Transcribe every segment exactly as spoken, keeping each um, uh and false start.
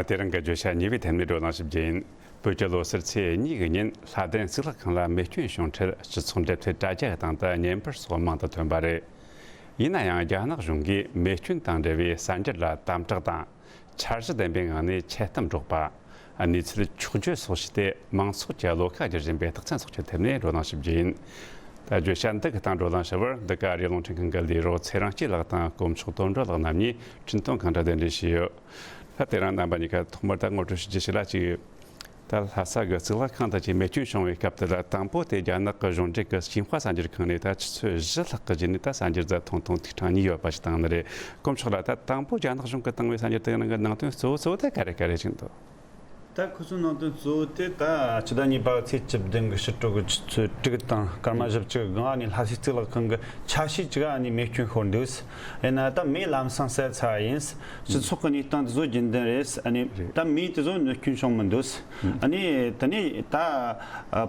དེ་རིང་གི་བརྗོད་བྱ་གཉིས་པའི་ཐད་ནས་བགྲོ་གླེང་ཞིབ་རྒྱུ་ཡིན། བོད་ཀྱི་ལོ་གསར་ཚེས་གཉིས་ཀྱི་ཉིན་ལྷ་ལྡན་གཙུག་ལག་ཁང་ལ་མེ་སྐྱོན་བྱུང་འཕྲལ་སྤྱི་ཚོགས་འབྲེལ་མཐུད་དྲ་རྒྱ་སྟེང་དུ་བརྙན་པར་སོགས་མང་དུ་ཐོན་པ་རེད། ཡིན་ན་ཡང་རྒྱ་ནག་གཞུང་གིས་མེ་སྐྱོན་དང་འབྲེལ་བའི་གསར་འགྱུར་ལ་དམ་དྲག་དང་། འཆར་གཞི་ལྡན་པའི་ངང་ནས་འཆལ་གཏམ་སྒྲོག་པ། གནས་ཚུལ་འཁྱོག་བརྗོད་སོགས་བྱས་ཏེ་མང་ཚོགས་ཀྱི་བློ་ཁ་བསྒྱུར་བཞིན་པའི་རྟགས་མཚན་སོགས་ཀྱི་ཐད་ནས་བགྲོ་གླེང་ཞིབ་རྒྱུ་ཡིན། ད་བརྗོད་བྱ་འདི་གི་སྟེང་བགྲོ་གླེང་ཞུ་བར་འདི་ག་ཨ་རིའི་རླུང་འཕྲིན་ཁང་གི་ལས་རོགས་ཚེ་རིང་སྐྱིད་ལགས་དང་དཀོན་མཆོག་དོན་གྲུབ་ལགས་རྣམ་གཉིས་འཕྲིན་གཏོང་ཁང་དུ་གདན་འདྲེན་བྱས་ཡོད། ད་དེ་རིང་རྣམ་པ་གཉིས་ཀ་ཐོག་མར་ད་ངོ་སྤྲོད་ཞུ་རྒྱུ་ཞིག་ལ་ཅིག་ད་ལྷ་ས་གི་གཙུག་ལག་ཁང་དུ་ཅིག་མེ་སྐྱོན་བྱུང་བའི་སྐབས་དེ་ལ་དང་པོ་དེ་རྒྱ་ནག་གི་གཞུང་འབྲེལ་གྱི་ཤིན་ཧྭ་གསར་འགྱུར་ཁང་ནས་ད་ཆུ་ཚོད་བཞི་ལྷག་གི་རྗེས་ནས་ད་གསར་འགྱུར་དེ་ཐུང་ཐུང་ཐིག་ཕྲེང་གཉིས་ཡོད་པ་ཞིག་བཏང་ནི་རེད། དཀོན་མཆོག་ལགས། ད་དང་པོ་རྒྱ་ནག་གཞུང་གིས་བཏང་བའི་གསར་འགྱུར་དེ་ནང་གི་ནང་དོན་གཙོ་བོ་གཙོ་བོ་དེ་ག་རེ་ག་རེ་ཞིག་འདུག་ད་ཁོ་ཚོའི་ནང་དོན་གཙོ་བོ་དེ་ད་ཕྱི་ཟླ་གཉིས་པ་ཚེས་བཅུ་བདུན་གྱི་ཕྱི་དྲོ་གི་ཆུ་ཚོད་དྲུག་དང་སྐར་མ་བཞི་བཅུ་གི་སྒང་ནས་ལྷ་སའི་གཙུག་ལག་ཁང་གི་ཆ་ཤས་ཅིག་ཨ་ནི་མེ་སྐྱོན་ཤོར་འདུག་ཡིན་ན་ད་མེ་ལམ་སང་བསལ་ཚར་བ་ཡིན། སྤྱི་ཚོགས་ཀྱི་གནས་སྟངས་དེ་ཚོ་རྒྱུན་ལྡན་རེད། ཨ་ནི་རེད། ད་མེ་དེ་ཚོ་གནོད་སྐྱོན་བྱུང་མི་འདུག་ཨ་ནི་དེ་ནས་ད་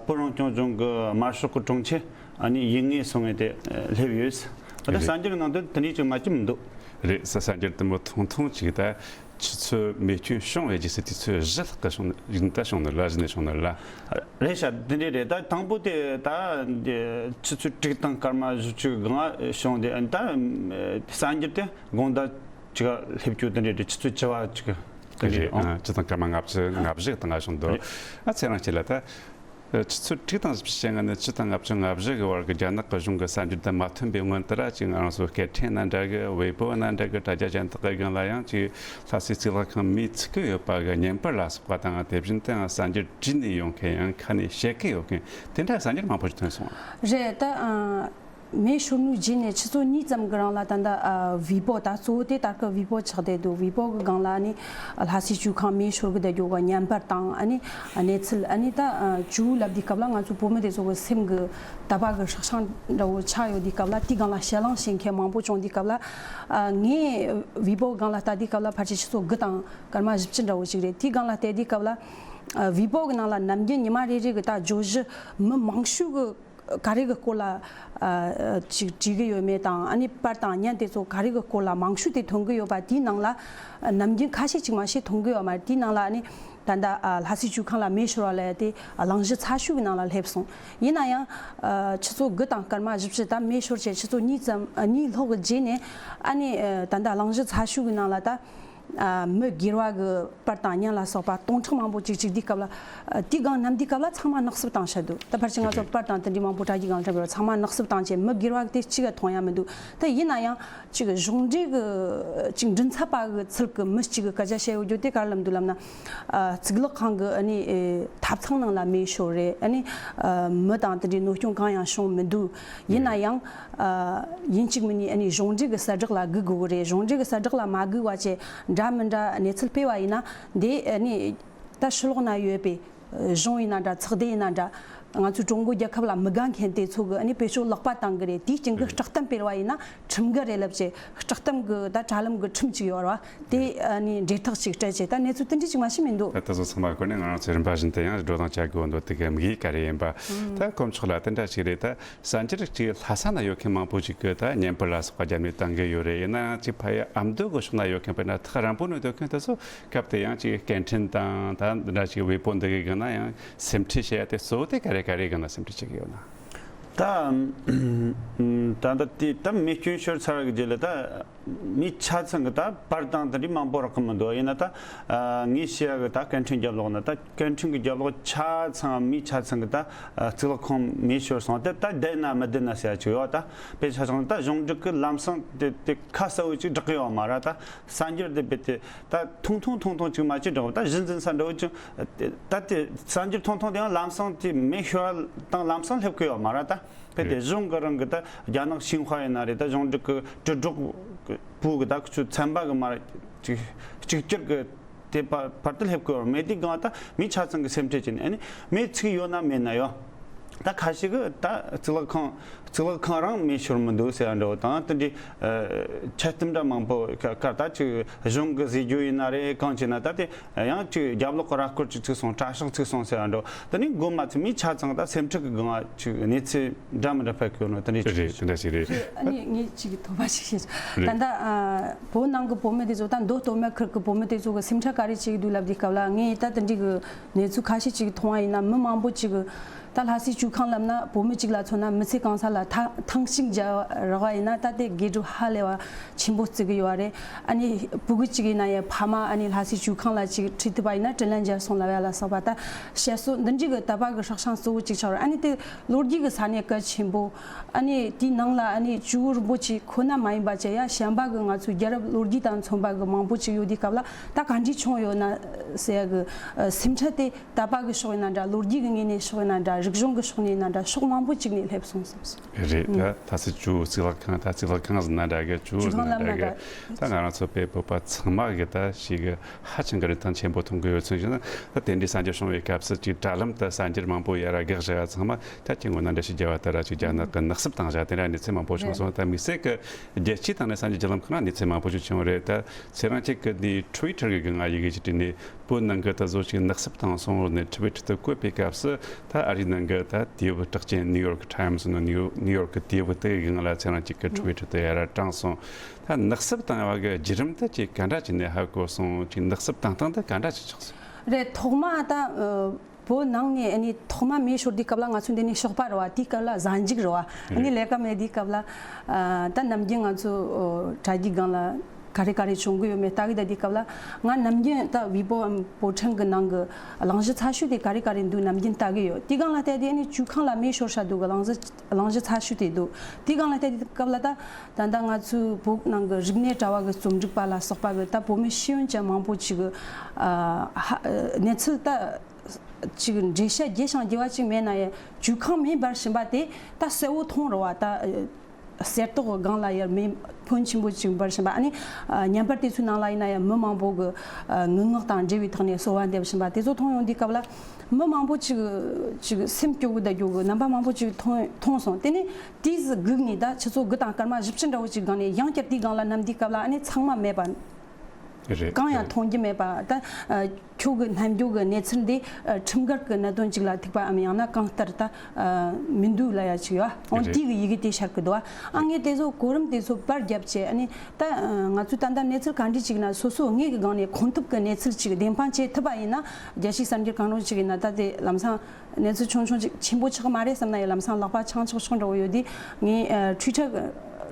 བོད་རང་སྐྱོང་ལྗོངས་ཀྱི་དམར་ཤོག་གི་དྲུང་ཆེ་ཨ་ནི་ཡུལ་དངོས་སོང་ངས་དེ་སླེབས་ཡོད། ད་རེད། གསར་འགྱུར་ནང་དོན་དེ་འདྲའི་ཅིག་མ་ཅིག་མི་འདུག་རེད། ས་གསར་འགྱུར་དུམ་བུ་ཐུང་ཐུང་ཅིག་ད་ཆུ་ཚོད་མེ་སྐྱོན་བྱུང་བའི་རྗེས་སུ་དུས་ཚོད་བཞི་ལྷག་གི་བྱུང་ནི་ད་བྱུང་ནི་ལ་གཞི་ནས་བྱུང་ནི་ལ། རེད་ཤག་དེ་འདྲའི་རེད། ད་དང་པོ་དེ་ད་ཆུ་ཚོད་དྲུག་དང་སྐར་མ་བཞི་བཅུ་གི་སྒང་བྱུང་དེ། ད་གསར་འགྱུར་དེ་དགོང་དག་ཅིག་སླེབས་རྒྱུ་དེ་འདྲའི་རེད། ཆུ་ཚོད་བཅུ་པ་ཅིག་དེ་རེད། འདྲའི་ཨང་། བཅུ་དང་སྐར་མ་ལྔ་བཅུ་ང་བཞི་སྟེང་ང་བྱུང་འདུག་རེད། ཨ་ཚེ་རིང་སྐྱིད་ལགས། ད་ཆུ་ཚོད་དྲུག་དང་བཞི་བཅུ་ཞེ་ལྔ་ནས་བཅུ་དང་ལྔ་བཅུ་ང་བཞི་གི་བར་གྱི་རྒྱ་ནག་གི་གཞུང་གི་གསར་འགྱུར་དེ་མ་ཐོན་པའི་སྔོན་དུ་ར་ཅིག་ང་རང་ཚོ་སྐད་འཕྲིན་ན་འདྲ་གི་ཝེ་པོ་ན་འདྲ་གི་དྲ་རྒྱ་གཞན་དག་གི་སྒང་ལ་ཡང་ཅིག་ལྷ་སའི་གཙུག་ལག་ཁང་མེ་ཚིག་གི་ཡོད་པ་གི་བརྙན་པར་ལ་སོགས་པ་དང་། དེ་བཞིན་དུ་ཡང་གསར་འགྱུར་བྲིས་ནས་ཡོང་མཁན་ཡང་ཁ་ནས་བཤད་ཀྱི་ཡོད་མཁན་དེ་འདྲ་གསར་འགྱུར་མང་པོ་ཞིག་ཐོན་སོང་། རེད། ད་ཨ། མེ་ཤོར་ནོའི་རྗེས་ནས་ཆུ་ཚོད་གཉིས་ཙམ་གྱི་རིང་ལ་ད་ལྟ་ཨ་ཝེ་པོ། ད་གཙོ་བོ་དེ་ད་སྐབས་ཝེ་པོ་ཆགས་བསྡད་འདུག་ཝེ་པོ་གི་སྒང་ལ་ནི་ལྷ་སའི་ཇོ་ཁང་མེ་ཤོར་གི་བསྡད་རྒྱུ་གི་བརྙན་པར་དང་། ཨ་ནི་གནས་ཚུལ། ཨ་ནི་ད་ཨ་ཇོ་བོ་ལབ་དུས་སྐབས་ལ་ང་ཚོ་བོད་མི་དེ་ཚོ་གི་སེམས་གི་དད་པ་གི་སྲེག་ཤིང་འདྲ་བོ་ཆགས་ཡོད་དུས་སྐབས་ལ། དེའི་སྒང་ལ་ཞལ་ལག་བྱེད་མཁན་མང་པོ་བྱུང་དུས་སྐབས་ལ། ཨ་ངས་ཝེ་པོ་གི་སྒང་ལ་ལྟ་དུས་སྐབས་ལ་ཕལ་ཆེར་ཆུ་ཚོད་དགུ་དང་སྐར་མ་བཞི་བཅུ་འདྲ་བོ་ཞིག་རེད། དེའི་སྒང་ལ་བལྟས་དུས་སྐབས་ལ་ཨ་ཝེ་པོ་གི་ནང་ལ་ནམ་རྒྱུན་ཉི་མ་རེ་རེ་གི་ད་བརྗོད་གཞི་མི་མང་ཤོས་གི་ག་རེ་གི་སྐོར་ལ་ཨ་ཅིག་བྲིས་གི་ཡོད་མེད་དང་། ཨ་ནི་པར་དང་བརྙན་དེ་ཚོ་ག་རེ་གི་སྐོར་ལ་མང་ཤོས་དེ་ཐོན་གི་ཡོད་པ། དེའི་ནང་ལ་ནམ་རྒྱུན་ཁ་ཤས་ཅིག་མ་ཤེས་ཐོན་གི་ཡོད་མ་རེད། དེའི་ནང་ལ་ཨ་ནི་ད་ལྟ་ཨ་ལྷ་སའི་ཇོ་ཁང་ལ་མེ་ཤོར་བ་ལབ་ཡ་དེ་གླེང་གཞི་ཚ་ཤོས་ཀྱི་ནང་ལ་སླེབས་སོང་། ཡིན་ན་ཡང་ཨ་ཆུ་ཚོད་དགུ་དང་སྐར་མ་བཞི་བཅུ། ད་མེ་ཤོར་བྱས་ཆུ་ཚོད་གཉིས་ཙམ་ཨ་གཉིས་ལྷག་གི་རྗེས་ནས་ཨ་ནི་ཨ་ད་ལྟ་གླེང་གཞི་ཚ་ཤོས་ཀྱི་ནང་ལ་ད། ཨ་མི་སྒེར་བ་གི་པར་དང་བརྙན་ལ་སོགས་པ་སྟོང་ཕྲག་མང་པོ་ཅིག་ཅིག་དུས་སྐབས་ལ། ཨ་དེའི་སྒང་བསྣམས་དུས་སྐབས་ལ་ཚང་མ་ནག་སུབ་བཏང་བཞག་འདུག་ད་ཕལ་ཆེར་ང་ཚོ་པར་དང་དེ་འདྲའི་མང་པོ་དྲ་རྒྱའི་སྒང་འཁྲབ་ཡོད། ཚང་མ་ནག་སུབ་བཏང་བྱས་མི་སྒེར་བ་དེ་གཅིག་ག་མཐོང་ཡ་མི་འདུག་ད་ཡིན་ན་ཡང་ཅིག་གཞུང་འབྲེལ་གི་ཅིག་མགྲིན་ཚབ་པ་གི་ཚུལ་གི་མི་གཅིག་གི་སྐད་ཆ་བཤད་ཡོད་རྒྱུ་དེ་ག་རེ་ལབ་འདུག་ལབ་ན། ཨ་གཙུག་ལག་ཁང་གི་ཨ་ནི་ཨེ་ཐབ་ཚང་ནང་ལ་མེ་ཤོར་རེད། ཨ་ནི་ཨ་མི་དང་དེ་འདྲའི་གནོད་སྐྱོན་གང་ཡང་བྱུང་མི་འདུག་ཡིན་ན་ཡང་། ཨ་ཡིན་གཅིག་མིན་གཉིས་ཨ་ནི་གཞུང་འབྲེལ་གྱི་གསལ་བསྒྲགས་ལ་སྒུག་དགོས་ཀྱི་རེད། གཞུང་འབྲེལ་གྱི་གསལ་བསྒྲགས་ལ་མ་སྒུག་པ་བྱས་འདྲ་མི་འདྲ་གནས་ཚུལ་སྤེལ་བ་ཡིན་ན། འདི་ཨ་ནི་ད་ཕྱི་ལོགས་ན་ཡོད་པའི་གཞུང་ཡིན་ན་འདྲ། ཚོགས་སྡེ་ཡིན་ན་འདྲ། ང་ཚོའི་ཀྲུང་གོ་རྒྱལ་ཁབ་ལ་མི་དགའ་མཁན་དེ་ཚོ་གི་ཨ་ནི་བེད་སྤྱོད་ལོག་པ་བཏང་གི་རེད། དེའི་རྐྱེན་གྱིས་བསྒྲགས་གཏམ་སྤེལ་བ་ཡིན་ན་ཁྲིམས་འགལ་རེད་ལབ་བྱས། བསྒྲགས་གཏམ་གྱི་ད་དྲ་ལམ་གྱི་ཁྲིམས་ཅིག་ཡོད་རེད་བ། དེ་ཨ་ནི་འབྲེལ་ཐག་ཅིག་སྤྲད་བྱས། ད་གནས་ཚུལ་དེ་འདྲ་ཅིག་མ་ཤེས་མི་འདུག་ད་ལྟ་ཚོ་ཚང་མ་སྐོར་ནས་ང་རང་ཚོས་རིམ་པ་བཞིན་དུ་ཡང་བགྲོ་གླེང་བྱ་དགོས་འདུག་དེ་གའི་དམིགས་ཡུལ་ག་རེ་ཡིན་པ། ད་དཀོན་མཆོག་ལགས། དེ་འདྲ་ཞིག་རེད། ད་གསར་འགྱུར་ཅིག་ལྷ་ས་ན་ཡོད་མཁན་མང་པོ་ཞིག་གིས་ད་བརྙན་པར་ལ་སོགས་པ་བརྒྱབ་ནས་བཏང་གི་ཡོད་རེད། ཡིན་ན་ཡང་ཅིག་ཕ་ཡི་ཨ་མདོ་གི་ཕྱོགས་ན་ཡོད་མཁན་དཔེར་ན་ཐག་རིང་པོ་ནས་སྡོད་མཁན་དེ་ཚོ་སྐབས་དེ་ཡང་ཅིག་སྐད་འཕྲིན་དང་ད་འདི་འདྲ་ཞིག་ཝེ་པོ་འདི་གའི་སྒང་ན་ཡང་སེམས་ཁྲལ་བྱེད་ཡ་དེ་གཙོ་བོ་དེ་ག་རེ་ག་རེ་སྒང་ན་སེམས་ཁྲལ་བྱེད་ཀྱི་ཡོད་ན། ད་ད་ད་དེ་ད་མེ་སྐྱོན་ཤོར་ཚར་བའི་རྗེས་ལ་ད། མི་ཆ་ཚང་གི་ད་པར་དང་དེ་འདྲའི་མང་པོ་རག་གི་མི་འདུག་ཡིན་ན་ད་ཨ་ངས་ཤེས་ཡ་གི་ད་སྐད་འཕྲིན་རྒྱབ་ལོགས་ན། ད་སྐད་འཕྲིན་གི་རྒྱབ་ལོགས་ཆ་ཚང་མི་ཆ་ཚང་གི་ད་ཨ་གཙུག་ལག་ཁང་མེ་ཤོར་སོང་། དེ་ད་བསྡད་ན་མི་བསྡད་ན་ཟེར་ཡ་ཅིག་ཡོད། ད་དཔེ་ཆ་ཚང་ད་གཞུང་འབྲེལ་གི་ལམ་སང་དེ་དེ་ཁ་གསལ་བོ་ཅིག་བསྒྲགས་གི་ཡོད་མ་རེད། ད་གསར་འགྱུར་དེ་རྦད་དེ་ད་ཐུང་ཐུང་ཐུང་ཐུང་ཅིག་མ་ཅིག་བསྒྲགས། ད་གཞི་འཛིན་ས་འདྲ་བོ་ཅིག་དེ་ད་དེ་གསར་འགྱུར་ཐུང་ཐུང་དེ་ཡང་ལམ་སང་དེ་མེ་ཤོར་བ་དང་ལམ་སང་སླེབས་གི་ཡོད་མ་རེད། ད་དཔེ་དེ་རེད། གཞུང་གི་རང་གི་ད་རྒྱ་ནག་ཤིན་ཧྭ་ཡིན་ན་རེད། ད་གཞུང་འབྲེལ་གི་དྲིལ་སྒྲོག་པུའུ་གི་ད་ཁུ་ཚུར་ཚན་པ་གི་མར་ཅིག་གཅིག་གྱུར་གི་དེ་བར་བར་དུ་སླེབས་གི་ཡོད་མེད། དེ་གང་ད་མི་ཆ་ཚང་གི་སེམས་ཁྲལ་བྱས་ནས་ཨ་ནི་མེ་ཚིག་ཡོད་ན་མེད་ན་ཡོད། ད་ཁ་ཤས་ཀྱིས་ད་གཙུག་ལག་ཁང་གཙུག་ལག་ཁང་རང་མེ་ཤོར་མི་འདུག་ཟེར་བ་འདྲ་བོ་དང་། དེ་འདྲའི་ཨ་འཆལ་གཏམ་འདྲ་མང་པོ་ཁ་ཁ་ད་ཅིག་གཞུང་གི་ཟེར་རྒྱུ་ཡིན་ན་རེད། གང་བྱས་ན་ད་དེ་ཡང་ཅིག་རྒྱབ་ལོག་གི་ར་སྐོར་ཅིག་ཚུགས་སོང་། གྲྭ་ཤག་ཚུགས་སོང་ཟེར་བ་འདྲ་བོ། དེ་ནས་མགོ་མ་ཚོས་མི་ཆ་ཚང་ད་སེམས་ཁྲལ་གི་སྒང་ང་ཅིག་གནས་ཚུལ་འདྲ་མི་འདྲ་ཕེབས་ཀྱི་ཡོད་ནོ་དེ་འདྲའི་ཅིག་རེད། དེ་འདྲ་ཞིག་རེད། ཨ་ནི་ངས་ཅིག་ཐོག་མ་ཞིག་བཤད། རེད། ད་ལྟ་ཨ་བོད་ནང་གི་བོད་མི་དེ་ཚོ་ད་མདོ་སྟོད་སྨད་ཁུལ་གྱི་བོད་མི་དེ་ཚོ་གི་སེམས་ཁྲལ་ག་རེ་བྱེད་ཀྱི་འདུག་ལབ་དུས་སྐབས་ལ། ངས་ད་དེ་འདྲའི་གི་གནས་ཚུལ་ཁ་ཤས་ཅིག་མཐོང་བ་ཡིན་ན། མི་མང་པོ་ཅིག་གི་ད་ལྷ་སའི་བྱུས་ཁང་ལབ་ན་བོད་མི་གཅིག་ལ་མཚོན་ན་མི་ཚེ་གང་ས་ལ་ཐ་ཐེངས་གཅིག་མཇལ་རག་པ་ཡིན་ན་ད་དེ་དགེ་སྒྲུབ་ཧ་ལས་པ་ཆེན་པོ་བརྩི་གི་ཡོད་རེད། ཨ་ནི་ཕྲུ་གུ་གཅིག་ཡིན་ན་ཡང་ཕ་མ་ཨ་ནི་ལྷ་སའི་བྱུས་ཁང་ལ་ཅིག་ཁྲིད་ཐུབ་པ་ཡིན་ན་དྲིན་ལན་འཇལ་སོང་ལབ་ཡ་ལ་སོགས་པ། ད་བཤད་སྲོལ་འདི་འདྲའི་གི་དད་པ་གི་སྲོག་ཤིང་གཙོ་བོ་གཅིག་ཆགས་རེད། ཨ་ནི་དེ་ལོ་རྒྱུས་གི་ས་གནས་གལ་ཆེན་པོ། ཨ་ནི་དེའི་ནང་ལ་ཨ་ནི་ཇོ་བོ་རིན་པོ་ཆེ་ཁོ་ན་མ་ཡིན་པ་བྱས་ཡ་གཞན་པ་གི་ང་ཚོའི་རྒྱལ་རབས་ལོ་རྒྱུས་དང་མཚུངས་པ་གི་མང་པོ་ཅིག་ཡོད་དུས་སྐབས་ལ། ད་ག་འདྲས་བྱུང་ཡོད་ན་ཟེར་ཡ་གི་ཨ་སེམས་ཁྲལ་དེ་དད་པ་གི་ཕྱོགས་ཡིན་ན་འདྲ། ལོ་རྒྱུས་གི་ངོས་ནས་ཕྱོགས་ཡིན་ན་འདྲ། རིག་གཞུང་གི་ཕྱོགས་ནས་ཡིན་ན་འདྲ། ཕྱོགས་མང་པོ་ཅིག་ནས་སླེབས་སོང་བསམ་སོང་། རེད། ད་ད་སི་ཇོ་བོ་གཙུག་ལག་ཁང་། ད་གཙུག་ལག་ཁང་ཟེར་ན་འདྲ་གི། ཇོ་བོ་ཟེར་ན་འདྲ་གི། ད་ང་རང་ཚོ་བོད་པ་ཚང་མ་གི་ད་ཞིག་གི་ཧ་ཅང་གི་རིན་ཐང་ཆེན་པོ་མཐོང་གི་ཡོད་ཚུལ་ཞིག་ན། ད་དེ་འདྲའི་གསར་འགྱུར་བྱུང་བའི་སྐབས་སུ་ཅིག་དྲ་ལམ་དུ་གསར་འགྱུར་མང་པོ་ཡར་རྒྱག་བཞག་ཡ་ཚང་མ་ད་ཅིག་ངོ་ན་འདྲ་ཞིག་རྒྱལ་བ་ལྟར་ཅིག་རྒྱ་ནག་གི་ནག་སུབ་བཏང་བཞག་དེ་འདྲ་གནས་ཚུལ་མང་པོ་བྱུང་སོང་། ད་དམིགས་བསལ་གི་རྒྱལ་སྤྱིའི་སྟེང་ནས་གསར་འགྱུར་བརྒྱུད་ལམ་ཁག་ན་གནས་ཚུལ་མང་པོ་ཞིག་བྱུང་བ་རེད། ད་ཚེ་རིང་ཅིག་གི་འདི་Twitter་གི་སྒང་ང་ཡི་གེ་ཞིག་བྲིས་ནས། བོད་ནང་གི་ད་བཟོ་ཅིག་ནག་སུབ་བཏང་སོང་ནས་Twitter་དུ་བཀོད་པའི་སྐབས་སུ། ད་ཨ་རིའི་ནང་གི་ད་དུས་བབ་གྲགས་ཅན་New York Times་ནི་New York་གི་དུས་བབ་དེ་གི་སྒང་ལ་ཚེ་རིང་ཅིག་གི་Twitter་དུ་ཡར་དྲངས་སོང་། ད་ནག་སུབ་བཏང་བ་གི་བརྒྱུད་རིམ་དེ་ཅིག་ག་འདྲ་ཅིག་ནས་ཧ་གོ་སོང་། ཅིག་ནག་སུབ་བཏང་སྟངས་དེ་ག་འདྲ་ཅིག་ཆགས་སོང་། རེད། ཐོག་མ་ད་ཨ་བོད་ནང་ནས་ཨ་ནི་ཐོག་མ་མེ་ཤོར་དུས་སྐབས་ལ་ང་ཚོ་འདི་ནས་ཞོགས་པ་རེད་བ། དེའི་སྐབས་ལ་གཟའ་མཇུག་རེད་བ། ཨ་ནི་རེད། ལས་ཀ་མེད་དུས་སྐབས་ལ་ཨ་ད་ནམ་རྒྱུན་ང་ཚོ་ཨ་དྲ་རྒྱའི་སྒང་ལ་ག་རེ་ག་རེ་བྱུང་གི་ཡོད་མེད་ལྟ་གི་བསྡད་དུས་སྐབས་ལ། ང་ནམ་རྒྱུན་ད་ཝི་པོའམ་པོ་ཊན་གི་ནང་གི་གླེང་གཞི་ཚ་ཤོས་དེ་ག་རེ་ག་རེ་འདུག་ནམ་རྒྱུན་ལྟ་གི་ཡོད། དེའི་སྒང་ལ་བལྟས་དུས་ཨ་ནི་བྱུས་ཁང་ལ་མེ་ཤོར་ཤག་འདུག་གི་གླེང་གཞི་གླེང་གཞི་ཚ་ཤོས་དེ་འདུག། དེའི་སྒང་ལ་བལྟས་དུས་སྐབས་ལ་ད་ད་ལྟ་ང་ཚོའི་བོད་ནང་གི་རིག་གནས་དྲ་བ་གི་རྩོམ་སྒྲིག་པ་ལ་སོགས་པ་གི་ད་བོད་མི་ཤེས་ཡོན་ཅན་མང་པོ་ཅིག་གི་ཨ་ཧ་གནས་ཚུལ་ད་ཅིག་འགྲེལ་བཤད་རྒྱས་ཤིང་རྒྱས་པ་ཅིག་མེད་ན་ཡང་། བྱུས་ཁང་མེ་འབར་བཞིན་པ་དེ་ད་གསལ་བོ་མཐོང་རེད་བ། ད་གསེར་ཏོག་གི་སྒང་ལ་ཡར་མེ་ཕོན་ཆེན་པོ་ཅིག་འབར་བཞིན་པ། ཨ་ནི་ཨ་བརྙན་པར་དེ་ཚོའི་ནང་ལ་ཡིན་ན་ཡང་མི་མང་པོ་གི་ཨ་ངུ་ངག་དང་འབྲེལ་བའི་ཐོག་ནས་གསོལ་བ་འདེབས་བཞིན་པ་དེ་ཚོ་མཐོང་ཡོང་དུས་སྐབས་ལ། མི་མང་པོ་ཅིག་ཅིག་སེམས་སྐྱོ་གི་བསྡད་རྒྱུ་གི་རྣམ་པ་མང་པོ་ཅིག་མཐོང་མཐོང་སོང་། དེ་ནས་དེའི་སྒུག་ནས་ད་ཆུ་ཚོད་དགུ་དང་སྐར་མ་བཞི་བཅུ་འདྲ་བོ་ཅིག་སྒང་ནས་ཡང་བསྐྱར་དེའི་སྒང་ལ་བསྣམས་དུས་སྐབས་ལ་ཨ་ནི་ཚང་མ་མེད་པ། རེད། གང་ཡང་མཐོང་རྒྱུ་མེད་པ། ད་ཨ་ཁྱོད་ཀྱི་རྣལ་འབྱོར་གྱི་གནས་ཚུལ་འདི་ཨ་ཁྲིམས་འགལ་གྱི་གནད་དོན་ཅིག་ལ་ཐུག་པའམ་ཡང་ན་གང་ལྟར་ད་ཨ་མི་འདུག་ལབ་ཡ་ཅིག་ཡོད། འོན་རེད། དེ་གི་ཡི་གེ་དེ་ཤར་གི་འདུག། ཨ་ངས་དེ་ཚོ་གོ་རིམ་དེ་ཚོ་པར་བརྒྱབ་བྱས། ཨ་ནི་ད་ཨ་ང་ཚོས་ད་ལྟ་གནས་ཚུལ་ག་འདྲ་ཅིག་ན་སོ་སོ་ངོས་ཀྱི་སྒང་ནས་གོ་ཐུབ་ཀྱི་གནས་ཚུལ་ཅིག་བདེན་དཔང་བྱེད་ཐུབ་པ་ཡིན་ན། རྒྱལ་སྤྱིའི་གསར་འགྱུར་གང་རུང་ཅིག་ཡིན་ན་ད་དེ་ལམ་སང་གནས་ཚུལ་ཆུང་ཆུང་ཅིག་ཆེན་པོ་ཆགས་མ་རེད་བསམ་ན་ཡང་ལམ་སང་ལག་པ་འཆང་ཆོག་ཆོག་འདྲ་བོ་ཡོད་དུས། ངས་ཨ་Twitter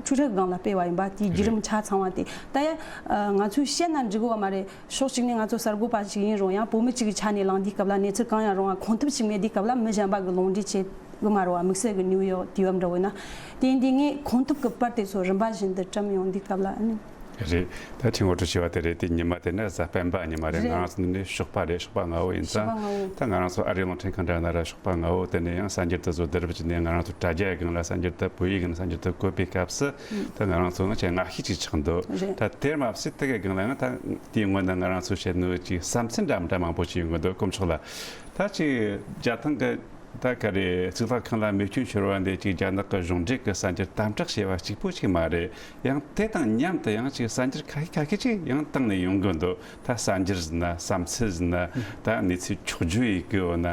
Twitter་སྒང་ལ་སྤེལ་བ་ཡིན་པ། དེའི་བརྒྱུད་རིམ་ཆ་ཚང་བ་དེ་ད་ཡ་ཨ་ང་ཚོས་བཤད་ན་འགྲིག་གི་ཡོད་མ་རེད། ཕྱོགས་གཅིག་ནས་ང་ཚོ་གསར་འགོད་པ་ཞིག་ཡིན་རུང་ཡང་། བོད་མི་གཅིག་གི་ཆ་ནས་ལངས་དུས་སྐབས་ལ་གནས་ཚུལ་གང་ཡང་རུང་བ་གོ་ཐུབ་ཅིག་མེད་དུས་སྐབས་ལ་མི་གཞན་པ་གི་ལུང་འདྲེན་བྱེད་གི་མ་རེད་བ། དམིགས་བསལ་གི་ནིའུ་ཡོག་དུས་བབ་འདྲ་བོ་ཡིན་ན། དེ་ཡིན་དུས་ངས་གོ་ཐུབ་གི་པར་དེ་ཚོ་རིམ་པ་བཞིན་དུ་བཀྲམ་ཡོང་དུས་སྐབས་ལ་ཨ་ནི། རེད། ད་ཁྱེད་ངོ་སྤྲོད་བྱས་པ་དེ་རེད། དེ་ཉི་མ་དེ་ནི་གཟའ་སྤེན་པ་ཉི་མ་རེད། རེད། ང་རང་ཚོ་འདི་ནས་ཞོགས་པ་རེད། ཞོགས་པ་སྔ་བོ་ཡིན་ཙང་། ཞོགས་པ་སྔ་བོ། ད་ང་རང་ཚོ་ཨ་རིའི་རླུང་འཕྲིན་ཁང་འདྲ་ན་ར་ཞོགས་པ་སྔ་བོ། དེ་ནས་ཡང་གསར་འགྱུར་དེ་ཚོ་བསྡུར་བྱས་ནས་ང་རང་ཚོ་དྲ་རྒྱའི་སྒང་ལ་གསར་འགྱུར་དེ་བོད་ཡིག་གི་གསར་འགྱུར་དེ་བཀོད་པའི་སྐབས་སུ། ད་ང་རང་ཚོ་ང་ཆེ་ང་ཤས་ཅིག་ཆགས་འདུག། རེད། ད་དེར་མ་ཟད་དེ་གའི་སྒང་ལ་ཡང་ད་དེའི་སྔོན་ན་ང་རང་ཚོ་བཤད་ནོ་ཅིག་བསམ་ཚུལ་འདྲ་མི་འདྲ་མང་པོ་ཞིག་ཡོང་གི་འདུག། དཀོན་མཆོག་ལ། ད་ཅིག་རྒྱ་ཐང་གི་ད་ག་རེ་གཙུག་ལག་ཁང་ལ་མེ་སྐྱོན་ཤོར་བ་འདི་ཅིག་རྒྱ་ནག་གི་གཞུང་འབྲེལ་གྱི་གསར་འགྱུར་དམ་དྲག་བྱས་པ་གཅིག་པུ་ཞིག་མ་རེད། ཡང་དེ་དང་མཉམ་དུ་ཡང་ཅིག་གསར་འགྱུར་ཁ་ཤས་ཁ་ཤས་ཅིག་ཡང་བཏང་ནས་ཡོང་གི་འདུག། ད་གསར་འགྱུར་ཟེར་ན་བསམ་ཚུལ་ཟེར་ན། ད་གནས་ཚུལ་འཁྱོག་བརྗོད་ཡིན་གི་ཡོད་ན།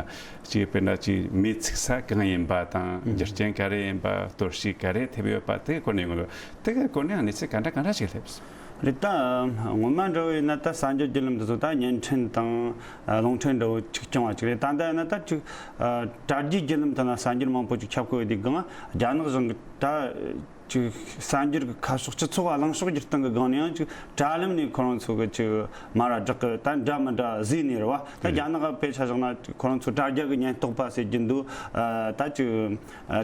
ཅིག་དཔེར་ན་ཅིག་མེ་ཚིག་ས་གང་ཡིན་པ་དང་། རྒྱུ་རྐྱེན་ག་རེ་ཡིན་པ། གཏོར་བཤིག་ག་རེ་ཐེབས་ཡོད་པ། དེ་གི་སྐོར་ནས་ཡོང་གི་འདུག། དེ་གི་སྐོར་ནས་ཡང་གནས་ཚུལ་ག་འདྲ་ག་འདྲ་ཞིག་སླེབས་སོང་། རེད། ད་སྔོན་མ་འདྲ་བོ་ཡིན་ན་ད་གསར་འགྱུར་བརྒྱུད་ལམ་དེ་ཚོ་ད་བརྙན་འཕྲིན་དང་རླུང་འཕྲིན་འདྲ་བོ་ཅིག་སྐྱོང་བ་ཅིག་རེད། ད་ལྟ་ཡིན་ན་ད་ཅིག་དྲ་རྒྱའི་བརྒྱུད་ལམ་དེ་ན་གསར་འགྱུར་མང་པོ་ཅིག་ཁྱབ་གོ་ཡོད་དུས་སྒང་། རྒྱ་ནག་གཞུང་གི་ད་ཅིག་གསར་འགྱུར་གྱི་ཁ་ཕྱོགས། སྤྱི་ཚོགས་གླེང་ཕྱོགས་བསྒྱུར་སྟངས་ཀྱི་སྒང་ནས་ཡང་ཅིག་དྲ་ལམ་ནས་ཁོ་རང་ཚོ་གི་ཅིག་མ་ར་བསྒྲགས་གི་ད་འདྲ་མི་འདྲ་བཟོས་ནས་རེད་བ། ད་རྒྱ་ནག་ག་དཔེ་ཆ་བཞག་ན་ཁོ་རང་ཚོ་དྲ་རྒྱ་གི་ཉེན་རྟོག་པ་ཟེར་གྱི་འདུག། ད་ཅིག་